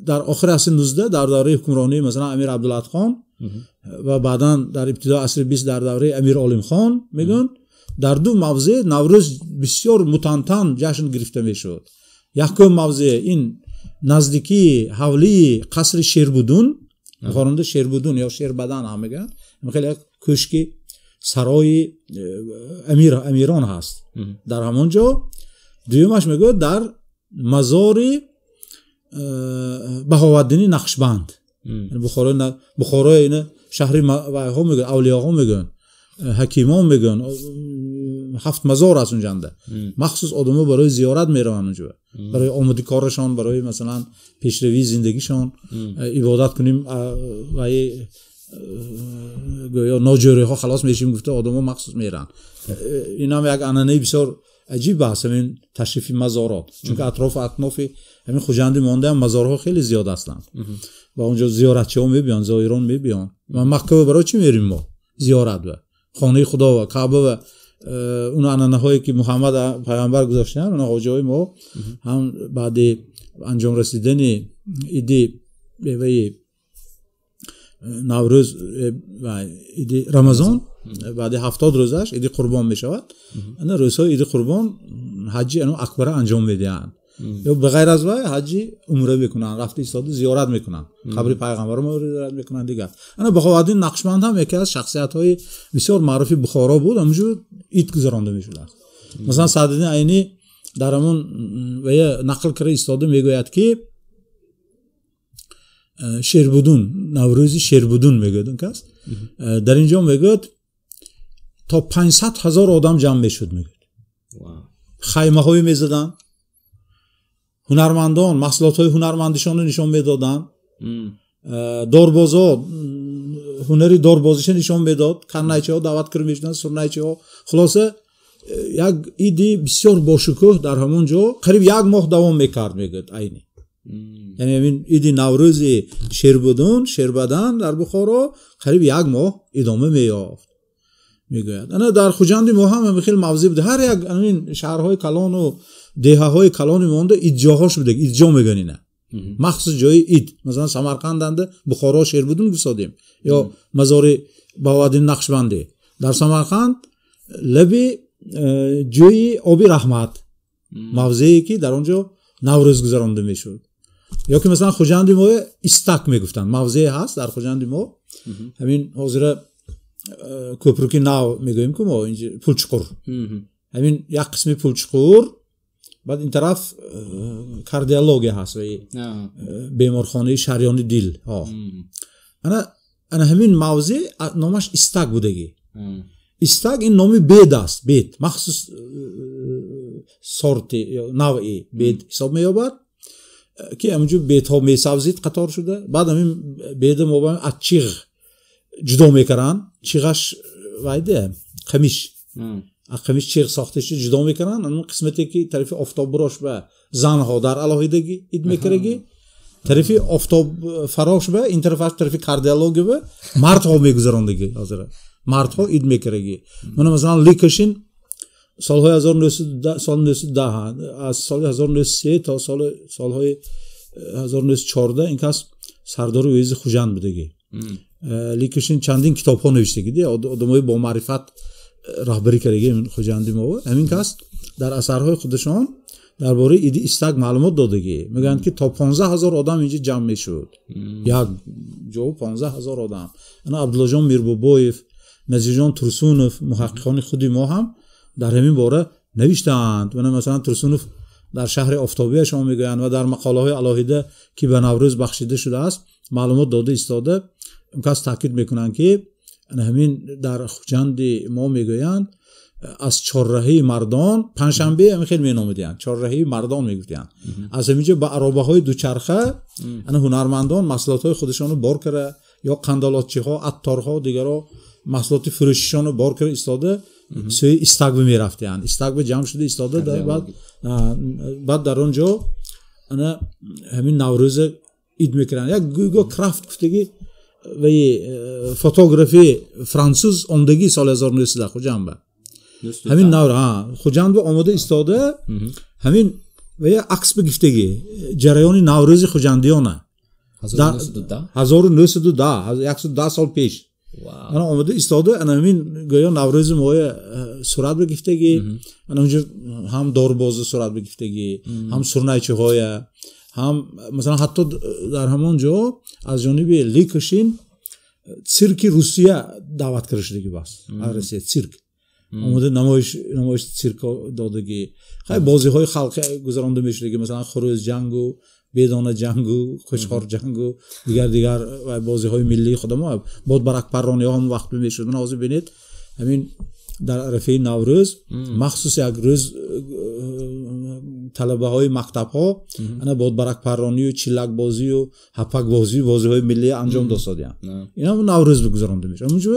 дар охири асри 19 дар давраи ҳукмронии масалан Амир Абдуллатхон ва баъдан дар ибтидои асри 20 дар давраи Амир Олимхон мегӯянд дар ду мавзеъ Наврӯз бисёр мутантан ҷашн гирифта мешуд. Якум мавзеъ ин наздикии ҳавлии қасри Шербудун, Бухоронда Шербудун ё Шербадан ҳам мегӯянд, хеле як кӯшки сарои амирон ҳаст дар ҳамон ҷо. Дуюмаш мегӯяд дар мазори Баҳоваддини Нақшбанд. Бухоро ина шаҳри вайҳо мегӯянд, авлиёҳо мегӯянд, ҳакимон мегӯянд, 7 мазор аст унҷанда. Махсус одамо барои зиёрат мераванд унҷо, барои омади корашон, барои масалан пешравии зиндагишон, ибодат кунем вай гӯё ноҷӯриҳо халос мешим гуфта одамо махсус мераванд. Инам як ананаи бисёр аҷиб аст ҳамин ташрифи мазорот, чунки атрофу атнофи ҳамин Хуҷанди монда ҳам мазорҳо хеле зиёд ҳастанд ва онҷо зиёратчиҳо мебиёнд, зоирон мебиёнд. Ва Макка барои чӣ мерим мо? Зиёрат ва хонаи Худо ва Каъба ва он ананаҳое ки Муҳаммад пайғамбар гузоштаанд, он ҳоҷаҳои мо ҳам баъди анҷом расидани иди беваи Наврӯз ва иди Рамазон баъди 70 рӯзаш иди Қурбон мешавад. Ана рӯзҳои иди Қурбон ҳаҷи акбара анҷом медиҳанд. Ё ба ғайр аз вай ҳаҷи умра мекунанд, рафта истода зиёрат мекунанд, қабри пайғамбарро зиёрат мекунанд дигар. Ана Баҳоваддин Нақшбанд ҳам яке аз шахсиятҳои бисёр маъруфи Бухоро буд, ҳамонҷо ид гузаронда мешудааст. Масалан Садриддин Айнӣ дар ҳамон вая нақл карда истода мегӯяд ки Шербудун, Наврӯзи Шербудун мегӯяд он кас. Дар ин ҷо мегӯяд то 500 ҳазор одам ҷамъ мешуд, мегӯяд. Хаймаҳое мезаданд, ҳунармандон маҳсулотҳои ҳунармандишонро нишон медоданд, дорбозо ҳунари дорбозиша нишон медод, карнайчиҳо даъват карда мешуданд, сурнайчиҳо. Хулоса як иди бисёр бошукӯҳ дар ҳамон ҷо қариб як моҳ давом мекард, мегӯяд Айнӣ. Яъне ҳамин иди Наврӯзи Шербудун, Шербадан дар Бухоро қариб як моҳ идома меёфт, мегӯяд. Ана дар Хуҷанди мо ҳам ҳамин хел мавзеъ буд. Ҳар як ҳамин шаҳрҳои калону деҳаҳои калони монда идҷоҳош буда, идҷо мегӯянд ина. Махсус ҷои ид. Масалан Самарқанданда Бухоро Шербудун гусодем ё мазори Баҳоваддин Нақшбандӣ. Дар Самарқанд лаби ҷӯи оби раҳмат, мавзее ки дар он ҷо Наврӯз гузаронда мешуд. Ё ки масалан Хуҷанди мо Истак мегуфтанд, мавзее ҳаст дар Хуҷанди мо. Ҳамин ҳозира кӯпруки нав мегӯем ки мо инҷо Пулчуқур. Ҳамин як қисми Пулчуқур, баъд ин тараф кардиология ҳаст ва беморхонаи шариёни дил. Ана ҳамин мавзеъ номаш Истак будагӣ. Истак ин номи бед аст, бед махсус сорти навъи бед ҳисоб меёбад ки ҳаминҷо бедҳо месабзид қатор шуда. Баъд ҳамин беда мо аз чиғ ҷудо мекунанд, чиғаш вайде қамиш, аз қамиш чиғ сохта шуда ҷудо мекунанд. Ҳамон қисмате ки тарафи офтоббарош ба занҳо дар алоҳидагӣ ид мекардагӣ, тарафи офтобфарош ба ин тарафаш тарафи кардиология ба мардҳо мегузарондагӣ, ҳозира мардҳо ид мекардагӣ. Мана масалан Ликашин солҳои 1910, соли 1910, аз соли 1903 то солҳои 1914 ин кас сардори уезди Хуҷанд будагӣ. Ликашин чандин китобҳо навиштагӣ, одамои бомаърифат раҳбарӣ кардагӣ Хуҷанди мо. Ҳамин кас дар асарҳои худашон дар бораи иди Истак маълумот додагӣ. Мегӯянд ки то 15 ҳазор одам инҷо ҷамъ мешуд, як ҷо 15 ҳазор одам. Ана Абдуллоҷон Мирбобоев, Назирҷон Турсунов, муҳаққиқони худи мо ҳам дар ҳамин бора навиштаанд. Мана масалан Турсунов дар шаҳри Офтобия шумо мегӯянд ва дар мақолаҳои алоҳида ки ба Наврӯз бахшида шудааст маълумот дода истода, он кас таъкид мекунанд ки ҳамин дар Хуҷанди мо мегӯянд Аз чорраҳаи мардон панҷшанбе ҳамин хел меномидиянд, чорраҳаи мардон мегуфтиянд. Аз ҳамин ҷо ба аробаҳои дучарха ана ҳунармандон маҳсулотҳои худашонро бор карда ё қандолотчиҳо, атторҳо, дигарҳо маҳсулоти фурӯшишонро бор карда истода сӯи Истакба мерафтиянд. Истакба ҷамъ шуда истода, баъд дар он ҷо ана ҳамин Наврӯза ид мекунанд. Як Гуго Крафт гуфтагӣ ваи фотографи француз омдагӣ соли 1900 Хуҷанд ба ҳамин Наврӯз Хуҷанд ба омода истода ҳамин ваи акс бигифтагӣ ҷараёни Наврӯзи хуҷандиёна 1910, 110 сол пеш ана омода истода ана ҳамин гӯё Наврӯзи моя сурат бигифтагӣ. Ана онҷо ҳам дорбоза сурат бигифтагӣ, ҳам сурнайчиҳоя, ҳам масалан ҳатто дар ҳамон ҷо аз ҷониби Ликошин цирки Русия даъват карда шудагӣ бас. Аз Русия цирк омода намоиш цирк додагӣ. Хай бозиҳои халқӣ гузаронда мешудагӣ, масалан хурӯз ҷангу, бедона ҷангу, қӯчқор ҷангу дигар бозиҳои миллии худамо, бодбаракпаррониҳо ҳам вақт мешуд. Мана ҳозир бинед, ҳамин дар арафаи Наврӯз махсус як рӯз талабаҳои мактабҳо ана бодбаракпарронию чиллакбозию ҳапакбозию бозиҳои миллӣ анҷом доданд. Ин ҳам Наврӯз гузаронда мешуд. Ҳамонҷо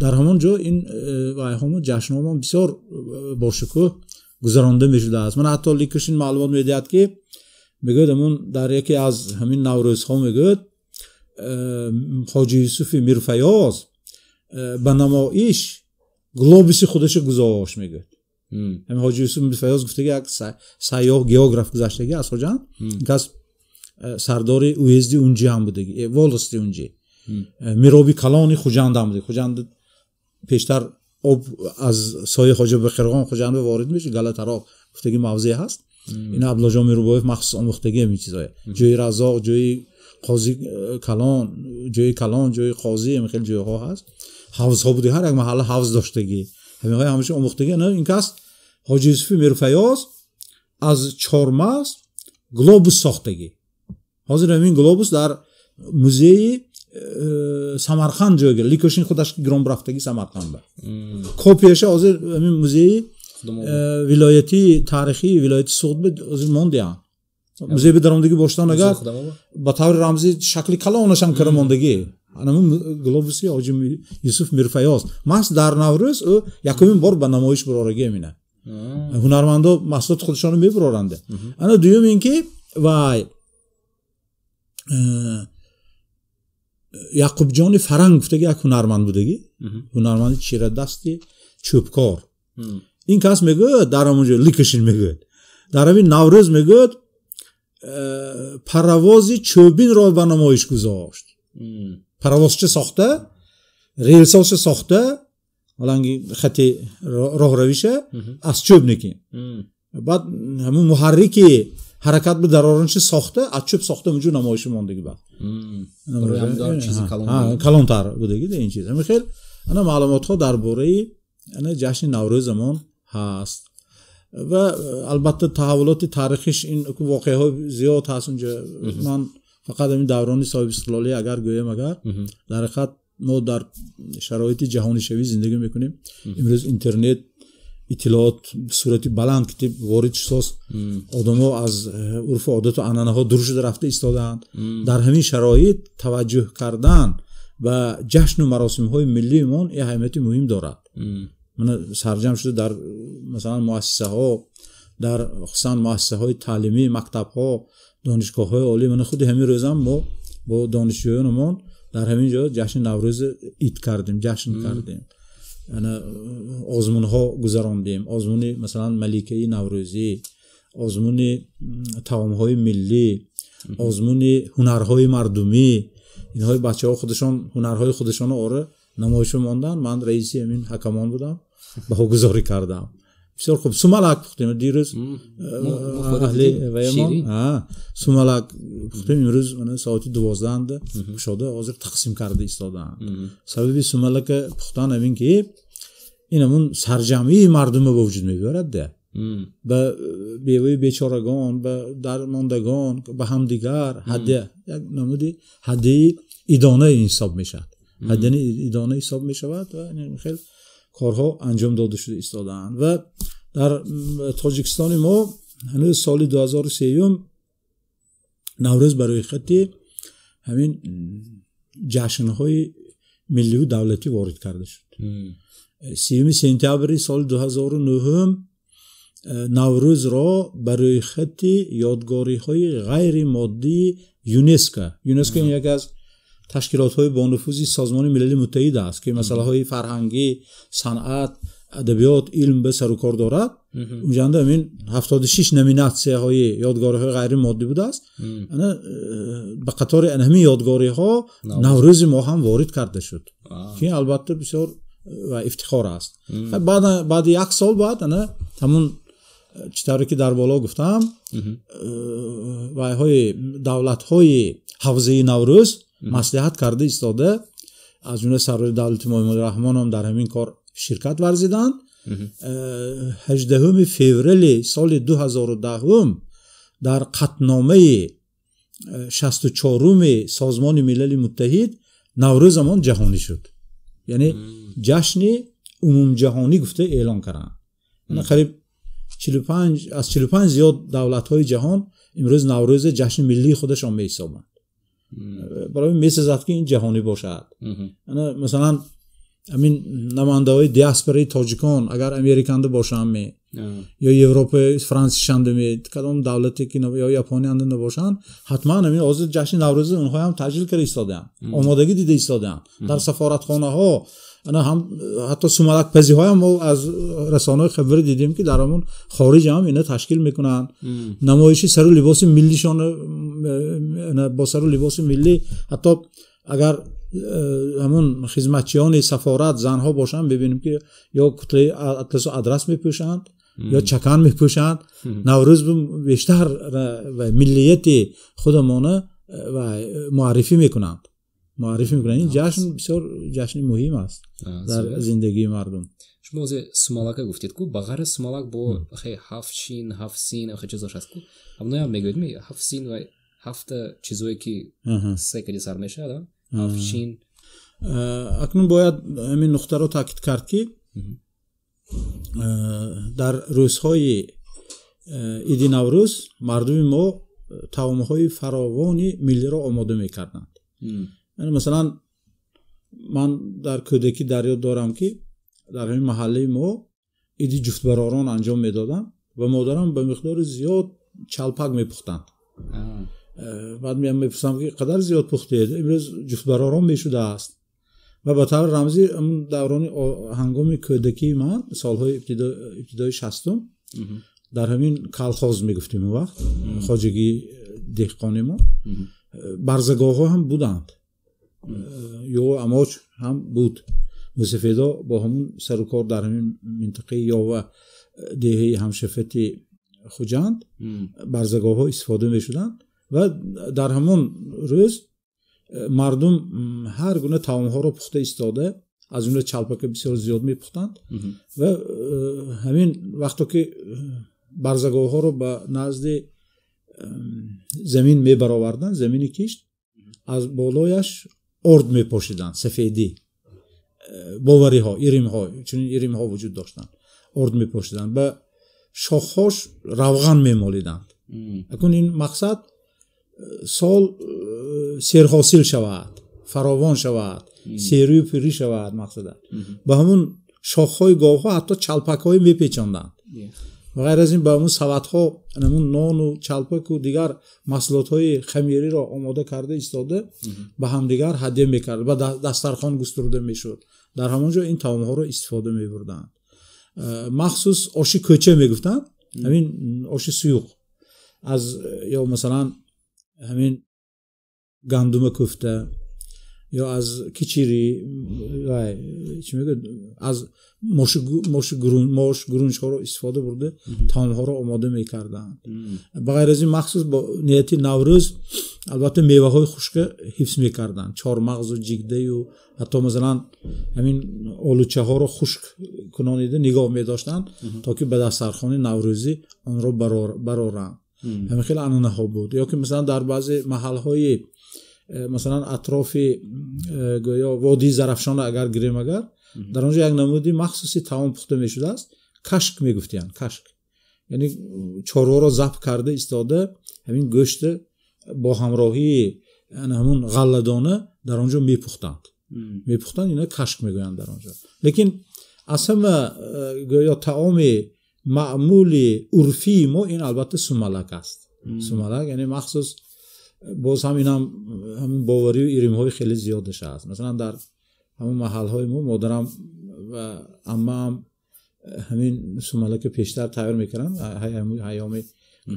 дар ҳамон ҷо ин вайҳомо ҷашнҳомо бисёр бошукӯҳ гузаронда мешудааст. Мана ҳатто Ликошин маълумот медиҳад, ки мегӯяд ҳамон дар яке аз ҳамин Наврӯзҳо мегӯяд Ҳоҷи Юсуфи Мирфаёз ба намоиш глобуси худашо гузошт мегӯяд. Ҳамин Ҳоҷи Юсуф Мирфаёз гуфтаги як сайёҳ географ гузаштаги аз Хуҷанд, кас сардори уезди унҷи ҳам будаги, волости унҷи, мироби калони Хуҷанд ҳам будаги. Хуҷанд пештар об аз сояи Хоҷа Бақирғон Хуҷанд ворид мешуд, Галатароқ гуфтаги мавзеъ ҳаст. Ин Абдуллоҷон Мирбоев махсус омӯхтаги ҳамин чизое. Ҷои Разоқ, ҷои қози калон, ҷои калон, ҷои қозӣ, ҳамин хел ҷойҳо ҳаст. Ҳавзҳо буди, ҳар як маҳалла ҳавз доштагӣ. Ҳаминҳои ҳамаша омӯхтагӣ. Ин кас Ҳоҷи Юсуфи Мирфаёз аз чормағз глобус сохтагӣ. Ҳозир ҳамин глобус дар музеи Самарқанд ҷойгир. Ликошин худаш гирон рафтагӣ Самарқанд ба. Копияша ҳозир ҳамин музеи вилоятии таърихии вилояти Суғд ҳозир мондианд. Музей бидаромдагӣ боштан агар ба таври рамзӣ шакли калонашам кара мондагӣ. Ҳамин глобуси Ҳоҷи Юсуф Мирфаёз маҳз дар Наврӯз ӯ якумин бор ба намоиш бурорагӣ ҳамина. Ҳунармандо маҳсулоти худашонро мебуроранд. Ана дуюм ин ки вай Яқубҷони Фаранг гуфтагӣ як ҳунарманд будагӣ, ҳунарманди чирадасти чӯбкор. Ин кас мегӯяд дар ҳамон ҷо Ликошин мегӯяд дар ҳамин Наврӯз мегӯяд паровози чӯбинро ба намоиш гузошт. Паровозча сохта, релсоша сохта, ҳоланги хати роҳравиша аз чӯб некин. Баъд ҳамун муҳаррики ҳаракат ба дароронча сохта, аз чӯб сохта онҷо намоиши мондагӣ баъд. Калонтар будагӣ ин чиз. Ҳамин хел ана маълумотҳо дар бораи ана ҷашни Наврӯзамон ҳаст. Ва албатта таҳаввулоти таърихиш ин воқеаҳо зиёд ҳаст онҷо. Ман фақат ҳамин даврони соҳибистиқлолӣ агар гӯям, агар дар ҳақиқат мо дар шароити ҷаҳонишавӣ зиндагӣ мекунем. Имрӯз интернет, иттилоот ба сурати баланд ки ворид шудааст, одамо аз урфу одату анъанаҳо дур шуда рафта истодаанд. Дар ҳамин шароит таваҷҷӯҳ кардан ба ҷашну маросимҳои миллиимон аҳамияти муҳим дорад. Мана сарҷам шуда дар масалан муассисаҳо, дар хусусан муассисаҳои таълимӣ, мактабҳо, донишгоҳҳои олӣ. Мана худи ҳамин рӯзам мо бо донишҷӯёнамон дар ҳамин ҷо ҷашни Наврӯз ид кардем, ҷашн кардем. Ана озмунҳо гузарондем, озмуни масалан маликаи наврӯзӣ, озмуни таомҳои миллӣ, озмуни ҳунарҳои мардумӣ. Инҳои бачаҳо худашон ҳунарҳои худашонро ора намоиш монданд. Ман раиси ҳамин ҳакамон будам, баҳогузорӣ кардам. Бисёр хуб сумалак пухтем дирӯз аҳли ваямон. Сумалак пухтем имрӯз мана соати 12 кушода ҳозир тақсим карда истодаанд. Сабаби сумалака пухтан ҳамин ки ин ҳамун сарҷамъии мардумро ба вуҷуд мебиёрад да. Ба беваи бечорагон, ба дармондагон, ба ҳамдигар ҳадя, як намуди ҳадяи идона ҳисоб мешавад. Ҳадяни идона ҳисоб мешавад ва ин хел корҳо анҷом дода шуда истодаанд. Ва дар Тоҷикистони мо ҳанӯз соли 2003 Наврӯз ба рӯйхати ҳамин ҷашнҳои милливу давлатӣ ворид карда шуд. 3 сентябри соли 2009 Наврӯзро ба рӯйхати ёдгориҳои ғайримоддии ЮНЕСКО. ЮНЕСКО ин яке аз ташкилотҳои бонуфузи Созмони Милали Муттаҳид аст, ки масъалаҳои фарҳангӣ, санъат, адабиёт, илм ба сарукор дорад. Унҷанда ҳамин 76 номинатсияҳои ёдгориҳои ғайримоддӣ будааст. Ана ба қатори ҳамин ёдгориҳо Наврӯзи мо ҳам ворид карда шуд, ки албатта бисёр ва ифтихор аст. Баъди як сол баъд ана ҳамун чӣ тавре ки дар боло гуфтам, вайҳои давлатҳои ҳавзаи Наврӯз маслиҳат карда истода, аз ҷумла сарвари давлати мо Эмомалӣ Раҳмон ҳам дар ҳамин кор ширкат варзиданд. 18 феврали соли 2010 дар қатномаи 64-уми Созмони Милали Муттаҳид Наврӯзамон ҷаҳонӣ шуд. Яъне ҷашни умумҷаҳонӣ гуфта эълон карданд. Қариб 45 аз 45 зиёд давлатҳои ҷаҳон имрӯз Наврӯз ҷашни миллии худашон меҳисобанд. Барои месазад ки ин ҷаҳонӣ бошад. Масалан ҳамин намояндаҳои диаспораи тоҷикон агар Американда бошанд ё Европа, Франсишанда, кадом давлате ки ё Япониянда набошанд, ҳатман ҳамин ҳозир ҷашни Наврӯзи онҳо ҳам таҷлил карда истодаанд, омодагӣ дида истодаанд. Дар сафоратхонаҳо ана ҳам ҳатто сумалакпазиҳоям мо аз расонаҳои хабарӣ дидем, ки дар ҳамон хориҷ ҳам ина ташкил мекунанд. Намоиши сару либоси миллишон бо сару либоси миллӣ, ҳатто агар ҳамон хизматчиёни сафорат занҳо бошанд, бибинем ки ё кутлаи атласу адрас мепӯшанд, ё чакан мепӯшанд. Наврӯз бештар миллияти худамона муаррифӣ мекунанд. Ин ҷашн бисёр ҷашни муҳим аст дар зиндагии мардум. Шумо озе сумалака гуфтед ку, ба ғайр аз сумалак бо ҳафт шин, ҳафт син, чизош аст ку, ҳамноям мегӯед ми ҳафт син ва ҳафта чизое ки се кади сар мешавад, ҳафт шин. Акнун бояд ҳамин нуқтаро таъкид кард, ки дар рӯзҳои иди Наврӯз мардуми мо таомҳои фаровони миллиро омода мекарданд. Масалан, ман дар кӯдакӣ дар ёд дорам, ки дар ҳамин маҳаллаи мо иди ҷуфтбаророн анҷом медоданд ва модарам ба миқдори зиёд чалпак мепухтанд. Баъд мепурсам, ки қадар зиёд пухтед, имрӯз ҷуфтбаророн мешудааст. Ва ба таври рамзӣ ҳамун даврони ҳангоми кӯдакии ман, солҳои ибтидои 60-ум, дар ҳамин калхоз мегуфтем он вақт, хоҷагии деҳқони мо, барзагоҳҳо ҳам буданд, ё амоч ҳам буд. Мусафедо бо ҳамун сарукор дар ҳамин минтақаи Ёва, деҳаи ҳамшафати Хуҷанд, барзагоҳҳо истифода мешуданд ва дар ҳамон рӯз мардум ҳар гуна таомҳоро пухта истода, аз ҷумла чалпака бисёр зиёд мепухтанд. Ва ҳамин вақто ки барзагоҳҳоро ба назди замин мебароварданд, замини кишт, аз болояш орд мепошиданд, сафедӣ, бовариҳо, иримҳо, чунин иримҳо вуҷуд доштанд, орд мепошиданд, ба шохҳош равған мемолиданд. Акун ин мақсад сол серҳосил шавад, фаровон шавад, серӯю пирӣ шавад мақсада. Ба ҳамун шохҳои говҳо ҳатто чалпакҳое мепечонданд. Ва ғайр аз ин ба ҳамун саватҳо ҳамун нону чалпаку дигар маҳсулотҳои хамириро омода карда истода ба ҳамдигар ҳадя мекард, ба дастархон густурда мешуд. Дар ҳамон ҷо ин таомҳоро истифода мебурданд. Махсус оши кӯча мегуфтанд, ҳамин оши суюқ аз ё масалан ҳамин гандума кӯфта ё аз кичири, чӣ мегӯяд, аз мош гурунҷҳоро истифода бурда таомҳоро омода мекарданд. Ба ғайр аз ин махсус бо нияти Наврӯз албатта меваҳои хушка ҳифз мекарданд, чормағзу ҷигдаю ҳатто масалан ҳамин олучаҳоро хушк кунонида нигоҳ медоштанд, то ки ба дастархони наврӯзӣ онро бароранд. Ҳамин хеле анъанаҳо буд. Ё ки масалан дар баъзе маҳалҳои масалан атрофи гӯё водии Зарафшона агар гирем, агар Дар он ҷо як намуди махсуси таом пухта мешудааст, кашк мегуфтиянд, кашк. Яъне чорворо забҳ карда истода ҳамин гӯшт бо ҳамроҳии ҳамун ғалладона дар он ҷо мепухтанд. Мепухтанд, ина кашк мегӯянд дар он ҷо. Лекин аз ҳама гӯё таоми маъмули урфии мо ин албатта сумалак аст. Сумалак яъне махсус боз ҳам инам ҳамун боварию иримҳои хеле зиёдаш аст. Масалан дар ҳамун маҳалҳои мо модарам ва аммаам ҳамин сумалака пештар тайёр мекарданд, ҳайёми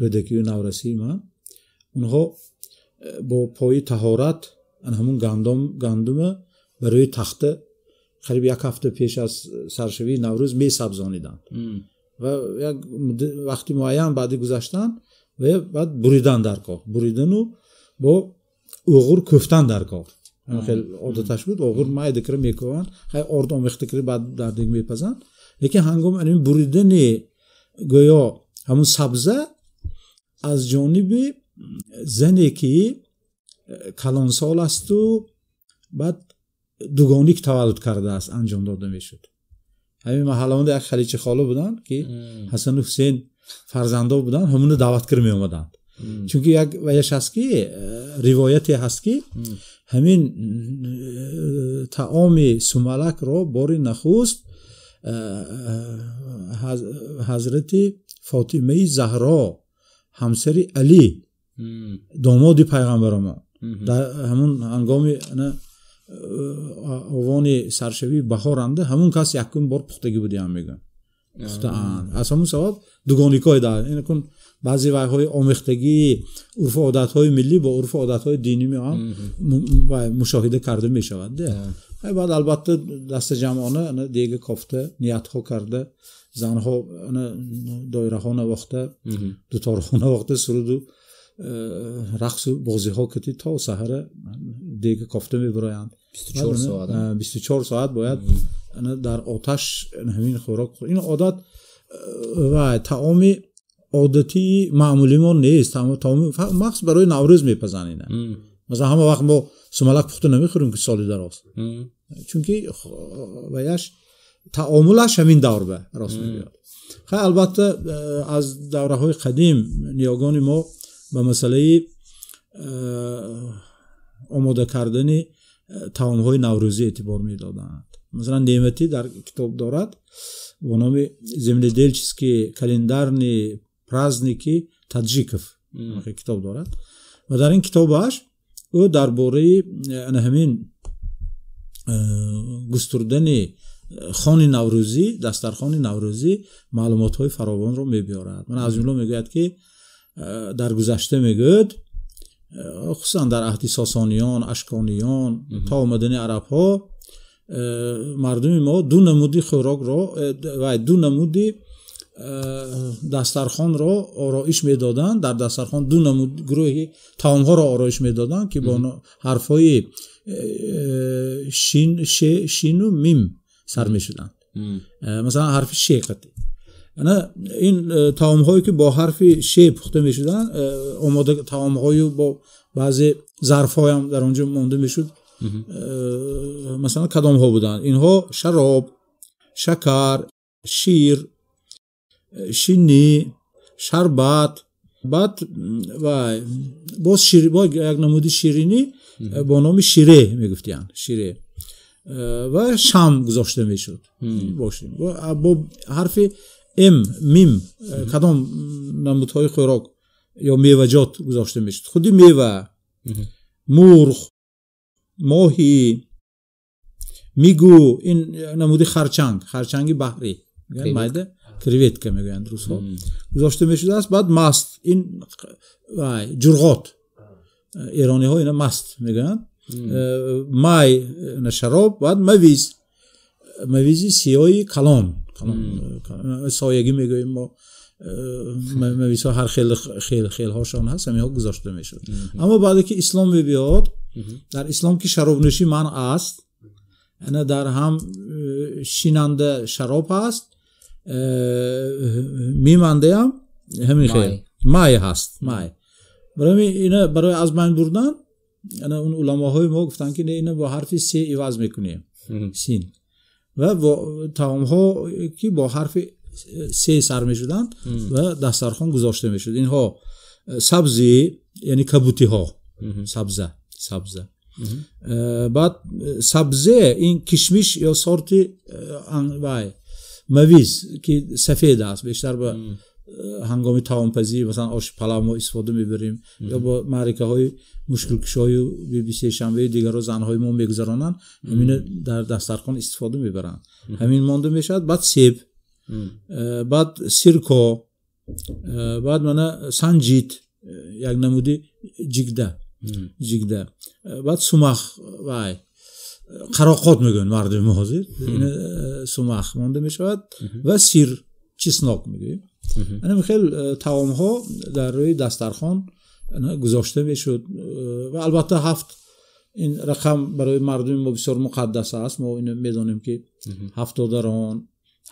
кӯдакию наврасии ман. Онҳо бо пои таҳорат ҳамун гандума барои тахта қариб як ҳафта пеш аз саршавии Наврӯз месабзониданд ва як вақти муайян баъди гузаштан ва баъд буридан дар кор, буридану бо оғур кӯфтан дар кор. Ҳамин хел одаташ буд, оғур майда кира мекӯванд, хай орд омехта кира баъд дар дег мепазанд. Лекин ҳангоми ҳамин буридани гӯё ҳамун сабза аз ҷониби зане ки калонсол асту баъд дугоник таваллуд кардааст анҷом дода мешуд. Ҳамин маҳаллаонда як халичи хола буданд ки Ҳасану Ҳусейн фарзандо буданд, ҳамуно даъват кир меомаданд. Чунки як ваяш ҳаст ки ривояте ҳаст ки ҳамин таоми сумалакро бори нахуст ҳазрати Фотимаи Заҳро ҳамсари Алӣ домоди пайғамбарамон дар ҳамун ҳангоми овони саршавии баҳоранда ҳамун кас якум бор пухтагӣ будиам мегӯянд. Пухтаанд. Аз ҳамун сабаб дугоникҳои дар ин кун баъзе вайҳои омехтагии урфу одатҳои миллӣ бо урфу одатҳои динӣ ҳам мушоҳида карда мешавад. Баъд албатта дастаҷамъона дега кофта ниятҳо карда занҳо доираҳо навохта дуторҳо навохта суруду рақсу бозиҳо кати то саҳара дега кофта мебароянд. 24 соат. 24 соат бояд дар оташ ҳамин хӯрок. Ин одат ва таоми одатии маъмулии мо нест. Таоми махсус барои Наврӯз мепазанд ина. Масалан ҳама вақт мо сумалак пухта намехӯрем ки соли дароз. Чунки ваяш таомулаш ҳамин давр ба рост мебиёд. Хай албатта аз давраҳои қадим ниёгони мо ба масъалаи омода кардани таомҳои наврӯзӣ эътибор медоданд. Масалан Неъматӣ дар китоб дорад бо номи «Земледельческие календарные праздники таджиков» китоб дорад ва дар ин китобаш ӯ дар бораи ҳамин густурдани хони наврӯзӣ, дастархони наврӯзӣ маълумотҳои фаровонро мебиёрад. Ман аз ҷумла мегӯяд ки дар гузашта мегӯяд хусусан дар аҳди сосониён, ашкониён то омадани арабҳо мардуми мо ду намуди хӯрокро ва ду намуди дастархонро ороиш медоданд. Дар дастархон ду намуд гурӯҳи таомҳоро ороиш медоданд ки бо ҳарфҳои шин, ше, шину мим сар мешуданд. Масалан ҳарфи ше қатӣ. Ана ин таомҳое ки бо ҳарфи ше пухта мешуданд, омода таомҳою бо баъзе зарфҳоям дар он ҷо монда мешуд. Масалан кадомҳо буданд? Инҳо шароб, шакар, шир, шинӣ, шарбат, баъд ва боз шир, бо як намуди ширинӣ бо номи шире мегуфтиянд, шире ва шам гузошта мешуд. Бошем бо ҳарфи м, мим кадом намудҳои хӯрок ё меваҷот гузошта мешуд? Худи мева, мурғ, моҳӣ, мигу, ин намуди харчанг, харчанги баҳрӣ, майда креветка мегӯянд русҳо, гузошта мешудааст. Баъд маст, ин ҷурғот, эрониҳо ина маст мегӯянд, май шароб, баъд мавиз, мавизи сиёҳи калон, соягӣ мегӯем мо, мавизҳо ҳар хел хелҳошон ҳаст, ҳаминҳо гузошта мешуд. Аммо баъде ки ислом мебиёд, дар ислом ки шаробнӯшӣ манъ аст, ана дар ҳам шинанда шароб ҳаст, мимандаям ҳамин хел май ҳаст, май. Барои ина барои аз байн бурдан ана он уламоҳои мо гуфтанд ки ина бо ҳарфи се иваз мекунем, син. Ва таомҳо ки бо ҳарфи С сар мешуданд ва дастархон гузошта мешуд. Инҳо сабзӣ, яъне кабутиҳо, сабза. Баъд сабзе ин кишмиш ё сорти вай мавиз ки сафед аст, бештар ба ҳангоми таомпазӣ масалан оши палав мо истифода мебарем ё бо маъракаҳои мушкилкушою биби сешанбею дигарро занҳои мо мегузаронанд, ҳамино дар дастархон истифода мебаранд. Ҳамин монда мешавад. Баъд себ, баъд сирко, баъд мана санҷид, як намуди ҷигда, баъд сумах, вай қароқот мегӯянд мардуми мо ҳозир, сумах монда мешавад ва сир, чеснок мегӯем. Ана хел таомҳо дар рӯи дастархон гузошта мешуд. Ва албатта 7 ин рақам барои мардуми мо бисёр муқаддас аст. Мо ино медонем ки 7 додарон,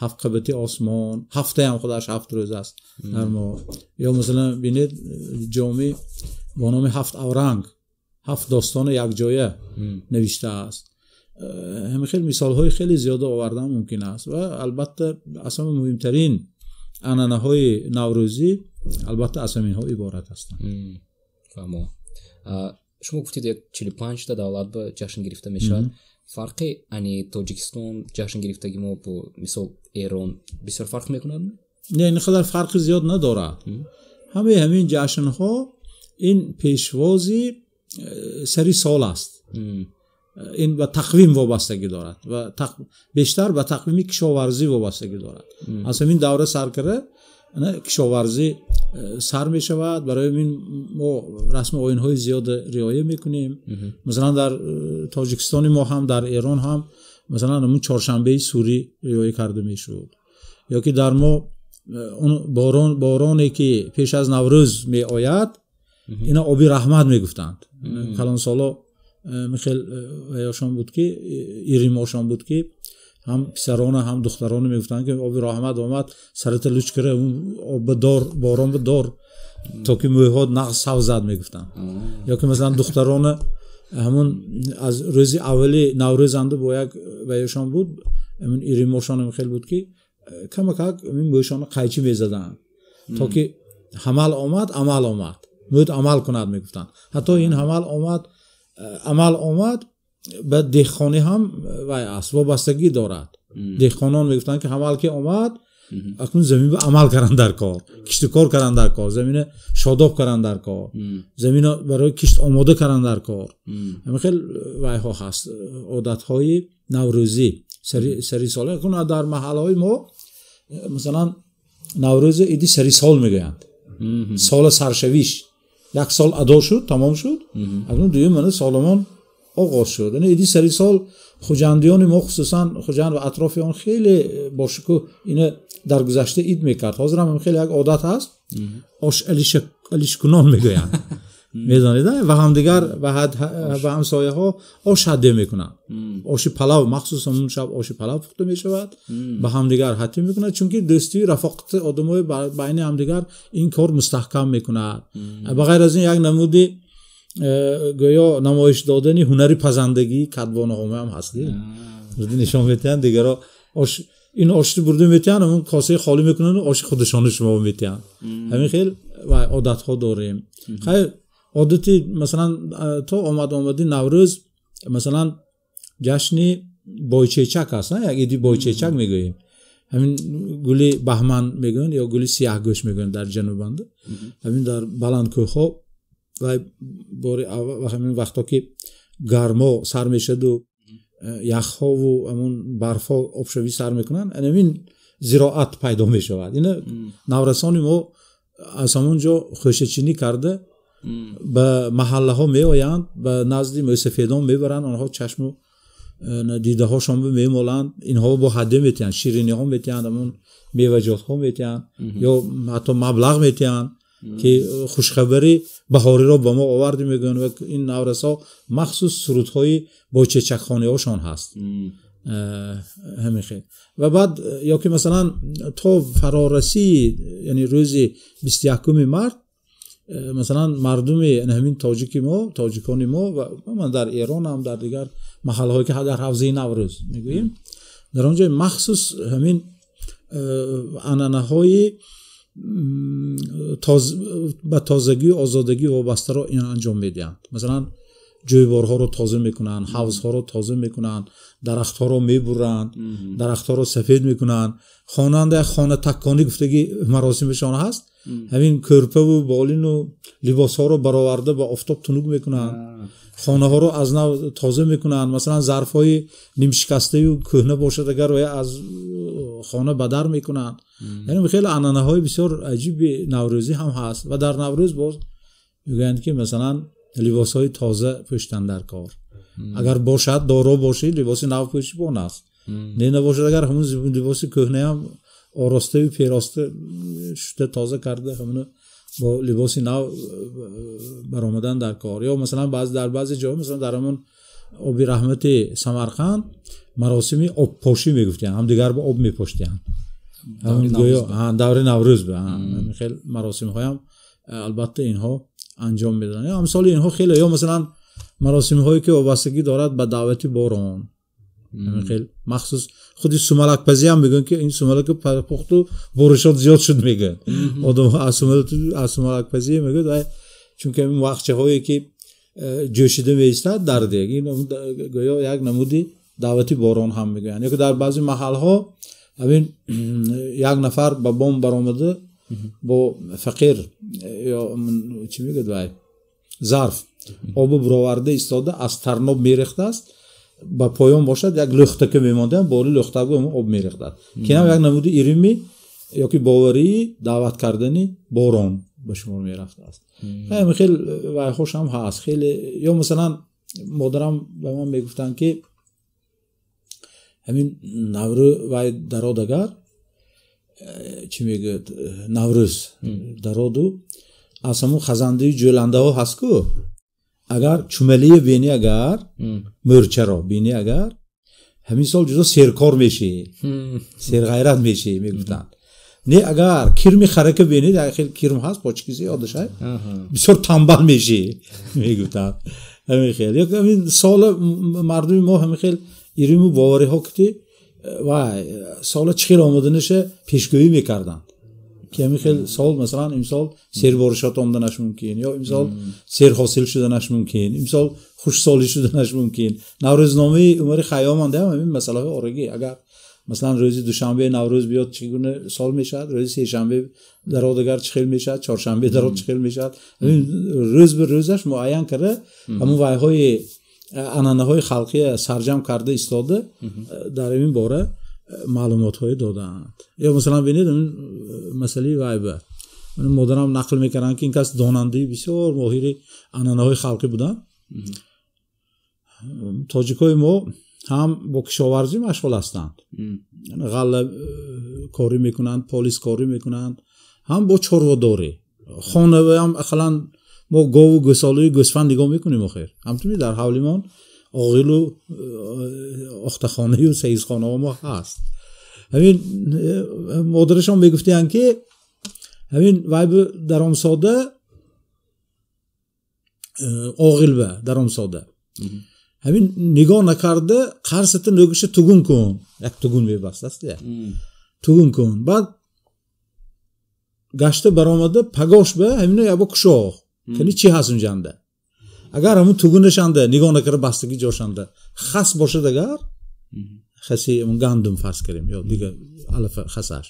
7 қабати осмон, ҳафтаям худаш 7 рӯз аст дар мо. Ё масалан бинед ҷомӣ бо номи 7 авранг, 7 достони якҷоя навиштааст. Ҳамин хел мисолҳои хеле зиёда овардан мумкин аст. Ва албатта аз ҳама муҳимтарин анъанаҳои наврӯзӣ албатта аз ҳаминҳо иборат ҳастанд. Фаҳмо. Шумо гуфтед 45 та давлат ба ҷашн гирифта мешавад. Фарқи ани Тоҷикистон ҷашн гирифтаги мо бо мисол Эрон бисёр фарқ мекунад? Не, ин қадар фарқи зиёд надорад. Ҳамаи ҳамин ҷашнҳо ин пешвози сари сол аст. Ин ба тақвим вобастагӣ дорад ва бештар ба тақвими кишоварзӣ вобастагӣ дорад. Аз ҳамин давра сар карда кишоварзӣ сар мешавад. Барои ҳамин мо расму оинҳои зиёд риоя мекунем. Масалан дар Тоҷикистони мо ҳам, дар Эрон ҳам масалан ҳамун чоршанбеи сурӣ риоя карда мешуд. Ё ки дар мо он бороне ки пеш аз Наврӯз меояд, ина оби раҳмат мегуфтанд. Калонсоло михел ваёшон буд ки иримошон буд ки ҳам писарона ҳам духтарона мегуфтанд ки оби раҳмат омад, сарата луч кара, об дор, борон дор, то ки мӯйҳо нағз савзад мегуфтанд. Ё ки масалан духтарона ҳамун аз рӯзи аввали Наврӯзанда бо як ваёшон буд, ҳамун иримошон михел буд ки камакак ҳамин мӯйшонро қайчи мезаданд, то ки ҳамал омад, амал омад, мӯд амал кунад мегуфтанд. Ҳатто ин ҳамал омад, амал омад ба деҳқонӣ ҳам вай аст, вобастагӣ дорад. Деҳқонон мегуфтанд ки ҳамал ки омад, акнун замин ба амал кардан дар кор, кишту кор кардан дар кор, замина шодоб кардан дар кор, замина барои кишт омода кардан дар кор. Ҳамин хел вайҳо ҳаст, одатҳои наврӯзӣ сари сол. Акнун дар маҳаллаҳои мо масалан Наврӯз иди сари сол мегӯянд. Сола саршавиш, як сол адо шуд, тамом шуд, акнун дуюм мана соломон оғоз шуд. Яъне иди сари сол хуҷандиёни мо, хусусан Хуҷанд ва атрофи он хеле бошукӯҳ ина дар гузашта ид мекард. Ҳозир ҳам хеле як одат ҳаст, ош алишкунон мегӯянд. Медонед, ва ҳамдигар ба ҳамсояҳо ош ҳадя мекунанд. Оши палав, махсусан он шаб оши палав пухта мешавад, ба ҳамдигар ҳадя мекунанд, чунки дӯстию рафоқати одамои байни ҳамдигар ин кор мустаҳкам мекунад. Ба ғайр аз ин як намуди гӯё намоиш додани ҳунари пазандагии кадбонаҳо ҳам ҳаст. Нишон метиҳанд дигаро ош, ин оши бурда метиҳанд, ҳамун косаи холӣ мекунанд, оши худашонро шумо метиҳанд. Ҳамин хел одатҳо дорем. Хайр, одати масалан то омади Наврӯз масалан ҷашни бойчечак аст, як иди бойчечак мегӯем. Ҳамин гули баҳман мегӯянд ё гули сияҳгӯш мегӯянд дар ҷанубанд. Ҳамин дар баландкӯҳҳо ва бори ҳамин вақто ки гармо сар мешаду яхҳову ҳамун барфҳо обшавӣ сар мекунанд, ҳамин зироат пайдо мешавад. Ина наврасони мо аз ҳамон ҷо хӯшачинӣ карда ба маҳаллаҳо меоянд, ба назди мӯйсафедон мебаранд, онҳо чашму дидаҳошон мемоланд, инҳо бо ҳадя метиҳанд, шириниҳо метиҳанд, ҳамун меваҷотҳо метиҳанд ё ҳатто маблағ метиҳанд ки хушхабари баҳориро ба мо оварди мегӯянд. Ва ин наврасҳо махсус сурудҳои бойчечакхониҳошон ҳаст. ҳамин хел. Ва баъд ё ки масалан то фарорасии, яъне рӯзи 21 март, масалан мардуми ҳамин тоҷики мо, тоҷикони мо ва ман дар Эрон ҳам, дар дигар маҳаллаҳое ки дар ҳавзаи Наврӯз мегӯем, Дар он ҷо махсус ҳамин анъанаҳои ба тозагию озодагӣ вобастаро анҷом медиҳанд. Масалан, ҷӯйборҳоро тоза мекунанд, ҳавзҳоро тоза мекунанд, дарахтҳоро мебуранд, дарахтҳоро сафед мекунанд. Хонанда як хона такконӣ гуфтагӣ маросимашон ҳаст. Ҳамин кӯрпаву болину либосҳоро бароварда ба офтоб тунук мекунанд, хонаҳоро аз нав тоза мекунанд. Масалан, зарфҳои нимшикастаю кӯҳна бошад агар ва аз хона бадар мекунанд. Яъне хеле анъанаҳои бисёр аҷиби наврӯзӣ ҳам ҳаст. Ва дар Наврӯз боз мегӯянд, ки масалан либосҳои тоза пӯштан дар кор. Агар бошад, доро бошӣ, либоси нав пӯшӣ бон аст. Не набошад, агар ҳамун либоси кӯҳнаам оростаю пероста шуда тоза карда ҳамуно бо либоси нав баромадан дар кор. Ё масалан дар баъзе ҷоҳо, масалан дар ҳамон оби раҳмати Самарқанд маросими обпошӣ мегуфтиянд, ҳамдигар ба об мепоштиянд. Гӯё даври Наврӯз ба хел маросимҳоям албатта инҳо анҷом медоданд. Ё амсоли инҳо хеле. Ё масалан маросимҳое ки вобастагӣ дорад ба даъвати борон. Хел махсус худи сумалакпазӣ ҳам мегӯянд, ки ин сумалак пухту боришот зиёд шуд мегӯянд. Одамҳо аз сумалакпазӣ мегӯянд, чунки ҳамин вақчаҳое ки ҷӯшида меистад дар дег, ин гӯё як намуди даъвати борон ҳам мегӯянд. Ё ки дар баъзе маҳалҳо ҳамин як нафар ба бом баромада бо фақир ё чӣ мегӯяд вай зарф обу бароварда истода аз тарноб мерехтааст, ба поён бошад як лӯхтака мемондаам, бори лӯхтаку об мерехтад, ки ҳам як намуди ирими ёки боварии даъват кардани борон ба шумор мерафтааст. Ҳамин хел вайҳош ҳам ҳаст хеле. Ё масалан модарам ба ман мегуфтанд, ки ҳамин наврӯз вай дарод агар чӣ мегӯяд Наврӯз дароду аз ҳамун хазандаи ҷӯландаҳо ҳаст ку, агар чумалие бинӣ, агар мӯрчаро бинӣ, агар ҳамин сол ҷудо серкор мешӣ, серғайрат мешӣ мегуфтанд. Не агар кирми харака бинӣ, хел кирм ҳаст почкизи ёдашай, бисёр тамбал мешӣ мегуфтанд. Ҳамин хел. Ё ҳамин сола мардуми мо ҳамин хел ириму бовариҳо ки вай сола чӣ хел омаданаша пешгӯӣ мекарданд, ки ҳамин хел сол масалан имсол серборишот омаданаш мумкин, ё имсол серҳосил шуданаш мумкин, имсол хушсолӣ шуданаш мумкин. Наврӯзномаи Умари Хайём ҳам ҳамин масъалаҳои орагӣ. Агар масалан рӯзи душанбе Наврӯз биёд чӣ гуна сол мешавад, рӯзи сешанбе дарод агар чӣ хел мешавад, чоршанбе дарод чӣ хел мешавад, ҳамин рӯз ба рӯзаш муайян карда ҳамун вайҳои анъанаҳои халқия сарҷам карда истода дар ин бора маълумотҳое додаанд. Ё масалан бинед ҳамин масъалаи вайба. Модарам нақл мекарданд, ки ин кас донандаи бисёр моҳири анъанаҳои халқӣ буданд. Тоҷикҳои мо ҳам бо кишоварзӣ машғул ҳастанд, ғалла корӣ мекунанд, полискорӣ мекунанд, ҳам бо чорводорӣ. Хонаваам ақаллан мо гову гӯсолаю гӯсфанд нигоҳ мекунем. Охир ҳамтуми дар ҳавлимон оғилу охтахонаю саизхонаҳо мо ҳаст. Ҳамин модарашон мегуфтиянд, ки ҳамин вайбу даромсода оғилба даромсода ҳамин нигоҳ накарда қарсата нӯгиша тугун кун, як тугун мебастаст, тугун кун. Баъд гашта баромада пагош ба ҳамино ябо кушоғ кани чӣ ҳаст унҷанда. Агар ҳамун тугунашанда нигоҳ накарда бастагӣ ҷошанда хас бошад, агар хаси гандум фарз кардем ё дигар алафа хасаш,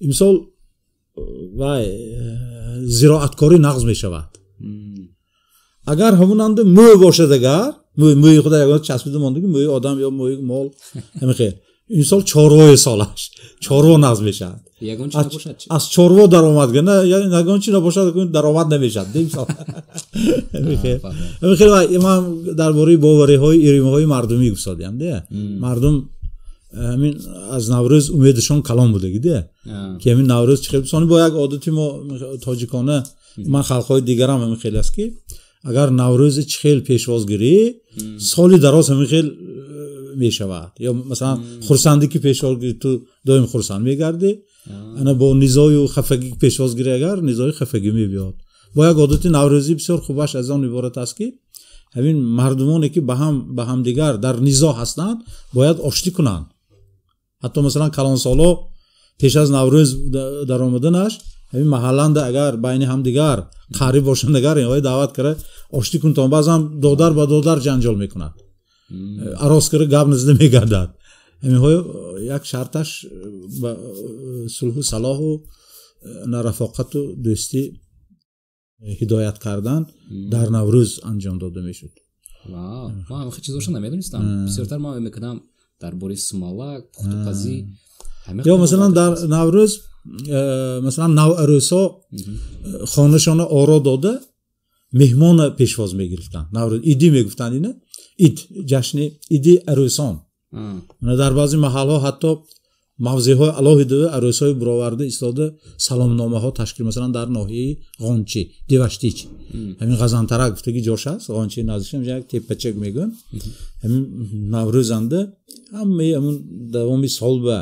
имсол вай зироаткорӣ нағз мешавад. Агар ҳамунанда мӯй бошад, агар мӯи худа ягон часпида мондаги мӯи одам ё мӯи мол, ҳамин хел имсол чорвои солаш чорво нағз мешавад. Аз чорво даромад ягон чи набошад даромад намешавад имсол. Ҳамин хел ман дар бораи бовариҳои иримҳои мардумӣ гуфтодиам. Мардум ҳамин аз Наврӯз умедашон калон будаги, ки ҳамин Наврӯз чӣ хел сони бо як одати мо тоҷикона, ман халқҳои дигарам ҳамин хел аст, ки агар Наврӯзи чӣ хел пешвоз гирӣ, соли дароз ҳамин хел мешавад. Ё масалан хурсандӣ ки пешвоз гирӣ, ту доим хурсанд мегардӣ. Ана бо низою хафагӣ пешвоз гирӣ, агар низои хафагӣ мебиёд. Бо як одати наврӯзӣ бисёр хубаш аз он иборат аст, ки ҳамин мардумоне ки ба ҳамдигар дар низо ҳастанд, бояд оштӣ кунанд. Ҳатто масалан калонсоло пеш аз Наврӯз даромаданаш ҳамин маҳалланда агар байни ҳамдигар қарӣ бошанд, агар инҳои даъват карда оштӣ кунтон, баъзан додар ба додар ҷанҷол мекунад, арос карда гап назда мегардад. Ҳаминҳои як шарташ ба сулҳу салоҳу рафоқату дӯстӣ ҳидоят кардан дар Наврӯз анҷом дода мешуд. Ман ҳамин чизҳоша намедонистам. Бисёртар ман мекунам дар бораи сумалак, пухтупазӣ. Ё масалан дар Наврӯз масалан наварӯсҳо хонашона оро дода меҳмона пешвоз мегирифтанд. Наврӯз идӣ мегуфтанд, ина ид, ҷашни иди арӯсон. Дар баъзе маҳалҳо ҳатто мавзеъҳои алоҳида арӯсҳои буроварда истода саломномаҳо ташкил, масалан дар ноҳияи Ғончи, Деваштич, ҳамин Ғазантарак гуфтаги ҷош аст, Ғончи наздик як теппачак мегӯянд. Ҳамин Наврӯзанда ҳамаи ҳамун давоми сол ба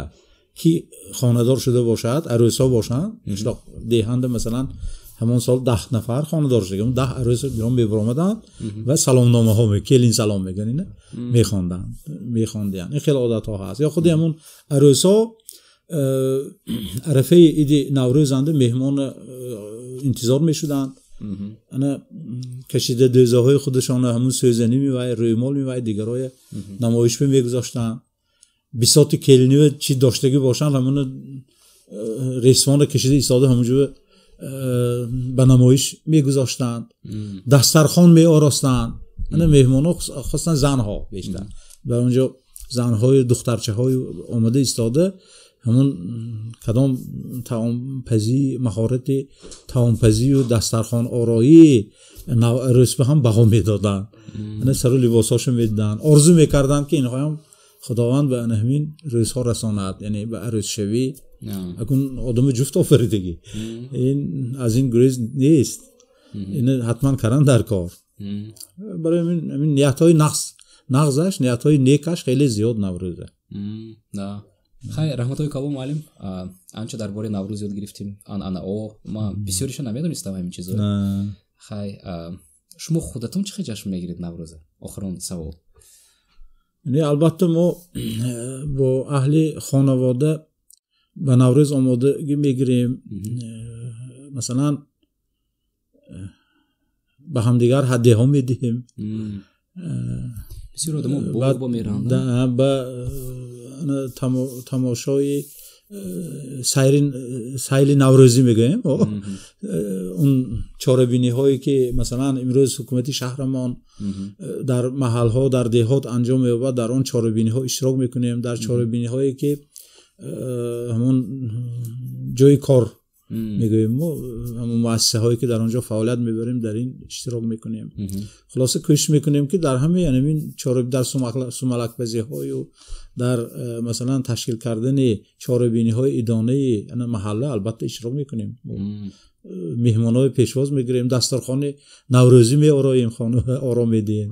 ки хонадор шуда бошад, арӯсҳо бошанд, қишлоқ деҳанда масалан ҳамон сол 10 нафар хонадор шуда, 10 арӯс бирон мебаромаданд ва саломномаҳо, келин салом мегӯянд, ина мехонданд. Ин хеле одатҳо ҳаст. Ё худи ҳамон арӯсҳо арафаи иди Наврӯзанда меҳмон интизор мешуданд. Ана кашида дӯзаҳои худашона ҳамун сӯзанӣ мевай, рӯймол мевай, дигарҳоя намоиш мегузоштанд. Бисоти келинива чӣ доштагӣ бошанд, ҳамуна ресмона кашида истода ҳамунҷо ба намоиш мегузоштанд, дастархон меоростанд. Ана меҳмонҳо хостанд занҳо бештар ба онҷо занҳои духтарчаҳои омада истода ҳамун кадом таомпазӣ, маҳорати таомпазию дастархон ороӣ наварӯсба ҳам баҳо медоданд. Ана сару либосҳошо медиданд, орзу мекарданд ки инҳоям Худованд ба ана ҳамин рӯзҳо расонад, яъне ба арӯсшавӣ. Акун одами ҷуфт офаридагӣ, ин аз ин гурез нест, ин ҳатман кардан дар кор. Барои ҳамин ниятҳои нағзаш, ниятҳои некаш хеле зиёд Наврӯза. Хай, раҳматҳои калом муаллим, анча дар бораи Наврӯз ёд гирифтем, анъанао, ман бисёриша намедонистам ҳамин чизо. Хай, шумо худатон чӣ хел ҷашн мегиред Наврӯза? Охирон савол. Албатта мо бо аҳли хонавода ба Наврӯз омодагӣ мегирем. Масалан ба ҳамдигар ҳадияҳо медиҳем. Бисёр одамо боғ мераванд. Ба тамошои сайли наврӯзӣ мегӯем. Он чорабиниҳое ки масалан имрӯз ҳукумати шаҳрамон дар маҳалҳо, дар деҳот анҷом меёбад, дар он чорабиниҳо иштирок мекунем. Дар чорабиниҳое ки ҳамон ҷои кор мегӯем мо, ҳамон муассисаҳое ки дар он ҷо фаъолият мебарем, дар ин иштирок мекунем. Хулоса кӯшиш мекунем ки дар ҳамаи ҳамин чораб дар сумалакпазиҳою дар масалан ташкил кардани чорабиниҳои идонаи маҳалла албатта иштирок мекунем. Меҳмонҳои пешвоз мегирем, дастархони наврӯзӣ меороем, хона ором медиҳем.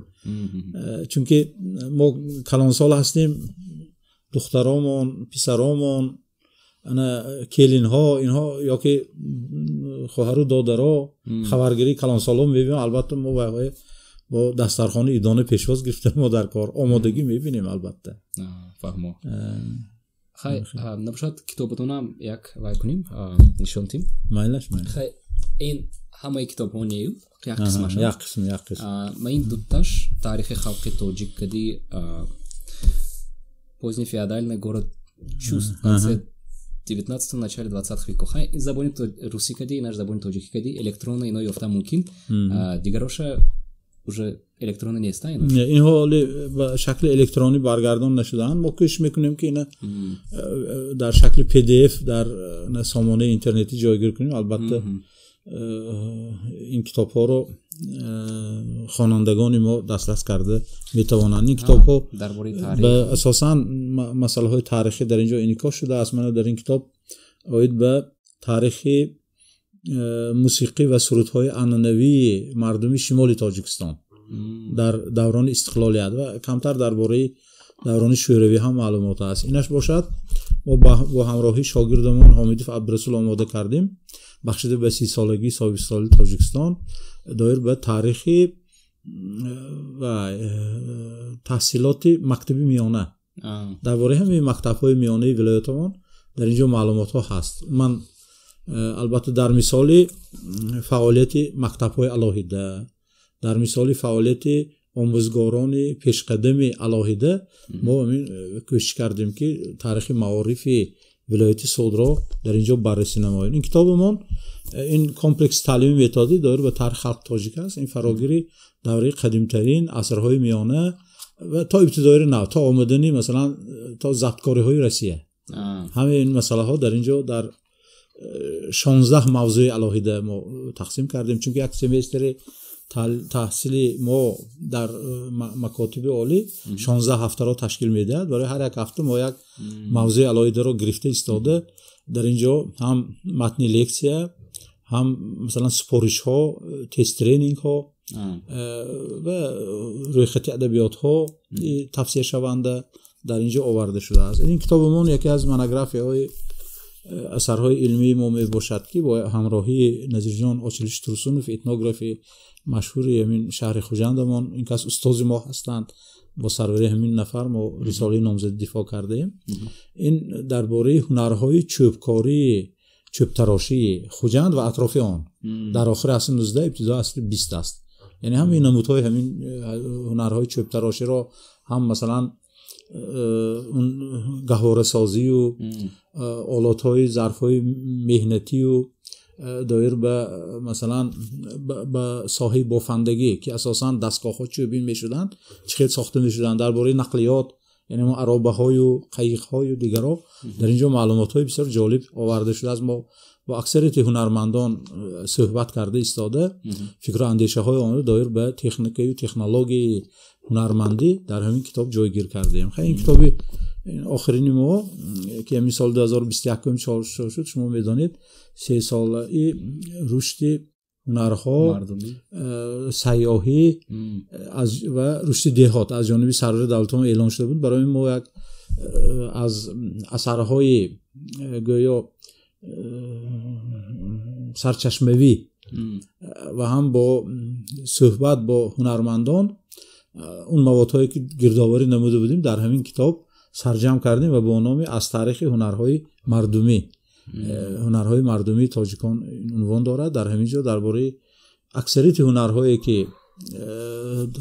Чунки мо калонсол ҳастем, духтаромон, писаромон, ана келинҳо, инҳо ёки хоҳару додаро хабаргирии калонсолон мебинем. Албатта мо вайҳои бо дастархони идона пешвоз гирифтан мо дар кор омодагӣ мебинем албатта. Фаҳмо. Хай, набошад китобатонам як вай кунем, нишон тим. Майлаш, майлаш. Хай, ин ҳамаи китобҳо нею, як қисмаш. Як қисм, як қисм. Ма ин дуташ таърихи халқи тоҷик кади поздний феодальный город Чуст в конце 19-го, начале 20 веков. Хай, ин забони русӣ кади, инаш забони тоҷикӣ кади, электронно ино ёфта мумкин. Дигароша уже электронно нест, ино? Инҳо ҳоле ба шакли электронӣ баргардон нашудаанд. Мо кӯшиш мекунем ки ина дар шакли PDF дар сомонаи интернетӣ ҷойгир кунем. Албатта ин китобҳоро хонандагони мо дастрас карда метавонанд. Ин китобҳо ба асосан масъалаҳои таърихӣ дар ин ҷо инъикос шудааст. Мана дар ин китоб оид ба таърихи мусиқӣ ва сурудҳои анъанавии мардуми шимоли Тоҷикистон дар даврони истиқлолият ва камтар дар бораи даврони шӯравӣ ҳам маълумот аст. Инаш бошад мо бо ҳамроҳии шогирдамон Ҳомидов Абдурасул омода кардем, бахшида ба 30-солагии соҳибистиқлолии Тоҷикистон, доир ба таърихи ва таҳсилоти мактаби миёна. Дар бораи ҳамаи мактабҳои миёнаи вилоятамон дар ин ҷо маълумотҳо ҳаст. Ман албатта дар мисоли фаъолияти мактабҳои алоҳида, дар мисоли фаъолияти омӯзгорони пешқадами алоҳида мо ҳамин кӯшиш кардем, ки таърихи маорифи вилояти Суғдро дар ин ҷо баррасӣ намоем. Ин китобамон ин комплекси таълими методӣ доир ба таърихи халқи тоҷик аст. Ин фарогири давраи қадимтарин, асрҳои миёна ва то ибтидои нав, то омадани масалан то забткориҳои Россия. Ҳамаи ин масъалаҳо дар ин ҷо дар 16 мавзӯи алоҳида мо тақсим кардем, чунки як семестри таҳсили мо дар макотиби олӣ 16 ҳафтаро ташкил медиҳад. Барои ҳар як ҳафта мо як мавзӯи алоҳидаро гирифта истода дар ин ҷо ҳам матни лексия, ҳам масалан супоришҳо, тест тренингҳо ва рӯйхати адабиётҳо тавсияшаванда дар ин ҷо оварда шудааст. Ин китобамон яке аз монографияҳои асарҳои илмии мо мебошад, ки бо ҳамроҳии Назирҷон Очилиш Турсунов, этнографи машҳури ҳамин шаҳри Хуҷандамон, ин кас устози мо ҳастанд, бо сарварии ҳамин нафар мо рисолаи номзадӣ дифоъ кардаем. Ин дар бораи ҳунарҳои чӯбкории чӯбтарошии Хуҷанд ва атрофи он дар охири асри 19, ибтидои асри 20 аст. Яъне ҳамин намудҳои ҳамин ҳунарҳои чӯбтароширо ҳам масалан гаҳворасозию олотҳои зарфҳои меҳнатию доир ба масалан ба соҳаи бофандагӣ, ки асосан дастгоҳҳо чӯбин мешуданд, чӣ хел сохта мешуданд, дар бораи нақлиёт, яъне мо аробаҳою қайиқҳою дигарро дар ин ҷо маълумотҳои бисёр ҷолиб оварда шудааст. Мо бо аксарияти ҳунармандон суҳбат карда истода фикру андешаҳои онро доир ба техникаю технологияи ҳунармандӣ дар ҳамин китоб ҷойгир кардаем. Ин китоби охирини мо, ки ҳамин соли 2021 чоп шуд, шумо медонед, 3 солаи рушди ҳунарҳо, сайёҳӣ ва рушди деҳот аз ҷониби сарвари давлатамон эълон шуда буд. Барои мо як аз асарҳои гӯё сарчашмавӣ ва ҳам бо суҳбат бо ҳунармандон он маводҳое ки гирдоварӣ намуда будем, дар ҳамин китоб сарҷамъ кардем ва бо номи «Аз таърихи ҳунарҳои мардумӣ, ҳунарҳои мардумии тоҷикон» унвон дорад. Дар ҳамин ҷо дар бораи аксарияти ҳунарҳое ки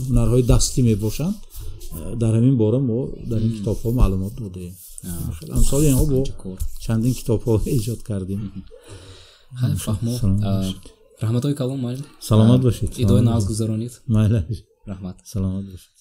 ҳунарҳои дастӣ мебошанд, дар ҳамин бора мо дар ин китобҳо маълумот додаем. Амсоли инҳо бо чандин китобҳо эҷод кардем. Фаҳмо, раҳматҳои калон, майли. Саломат бошед. Идои нағз гузаронед. Майли. Раҳмат. Саломат бошед.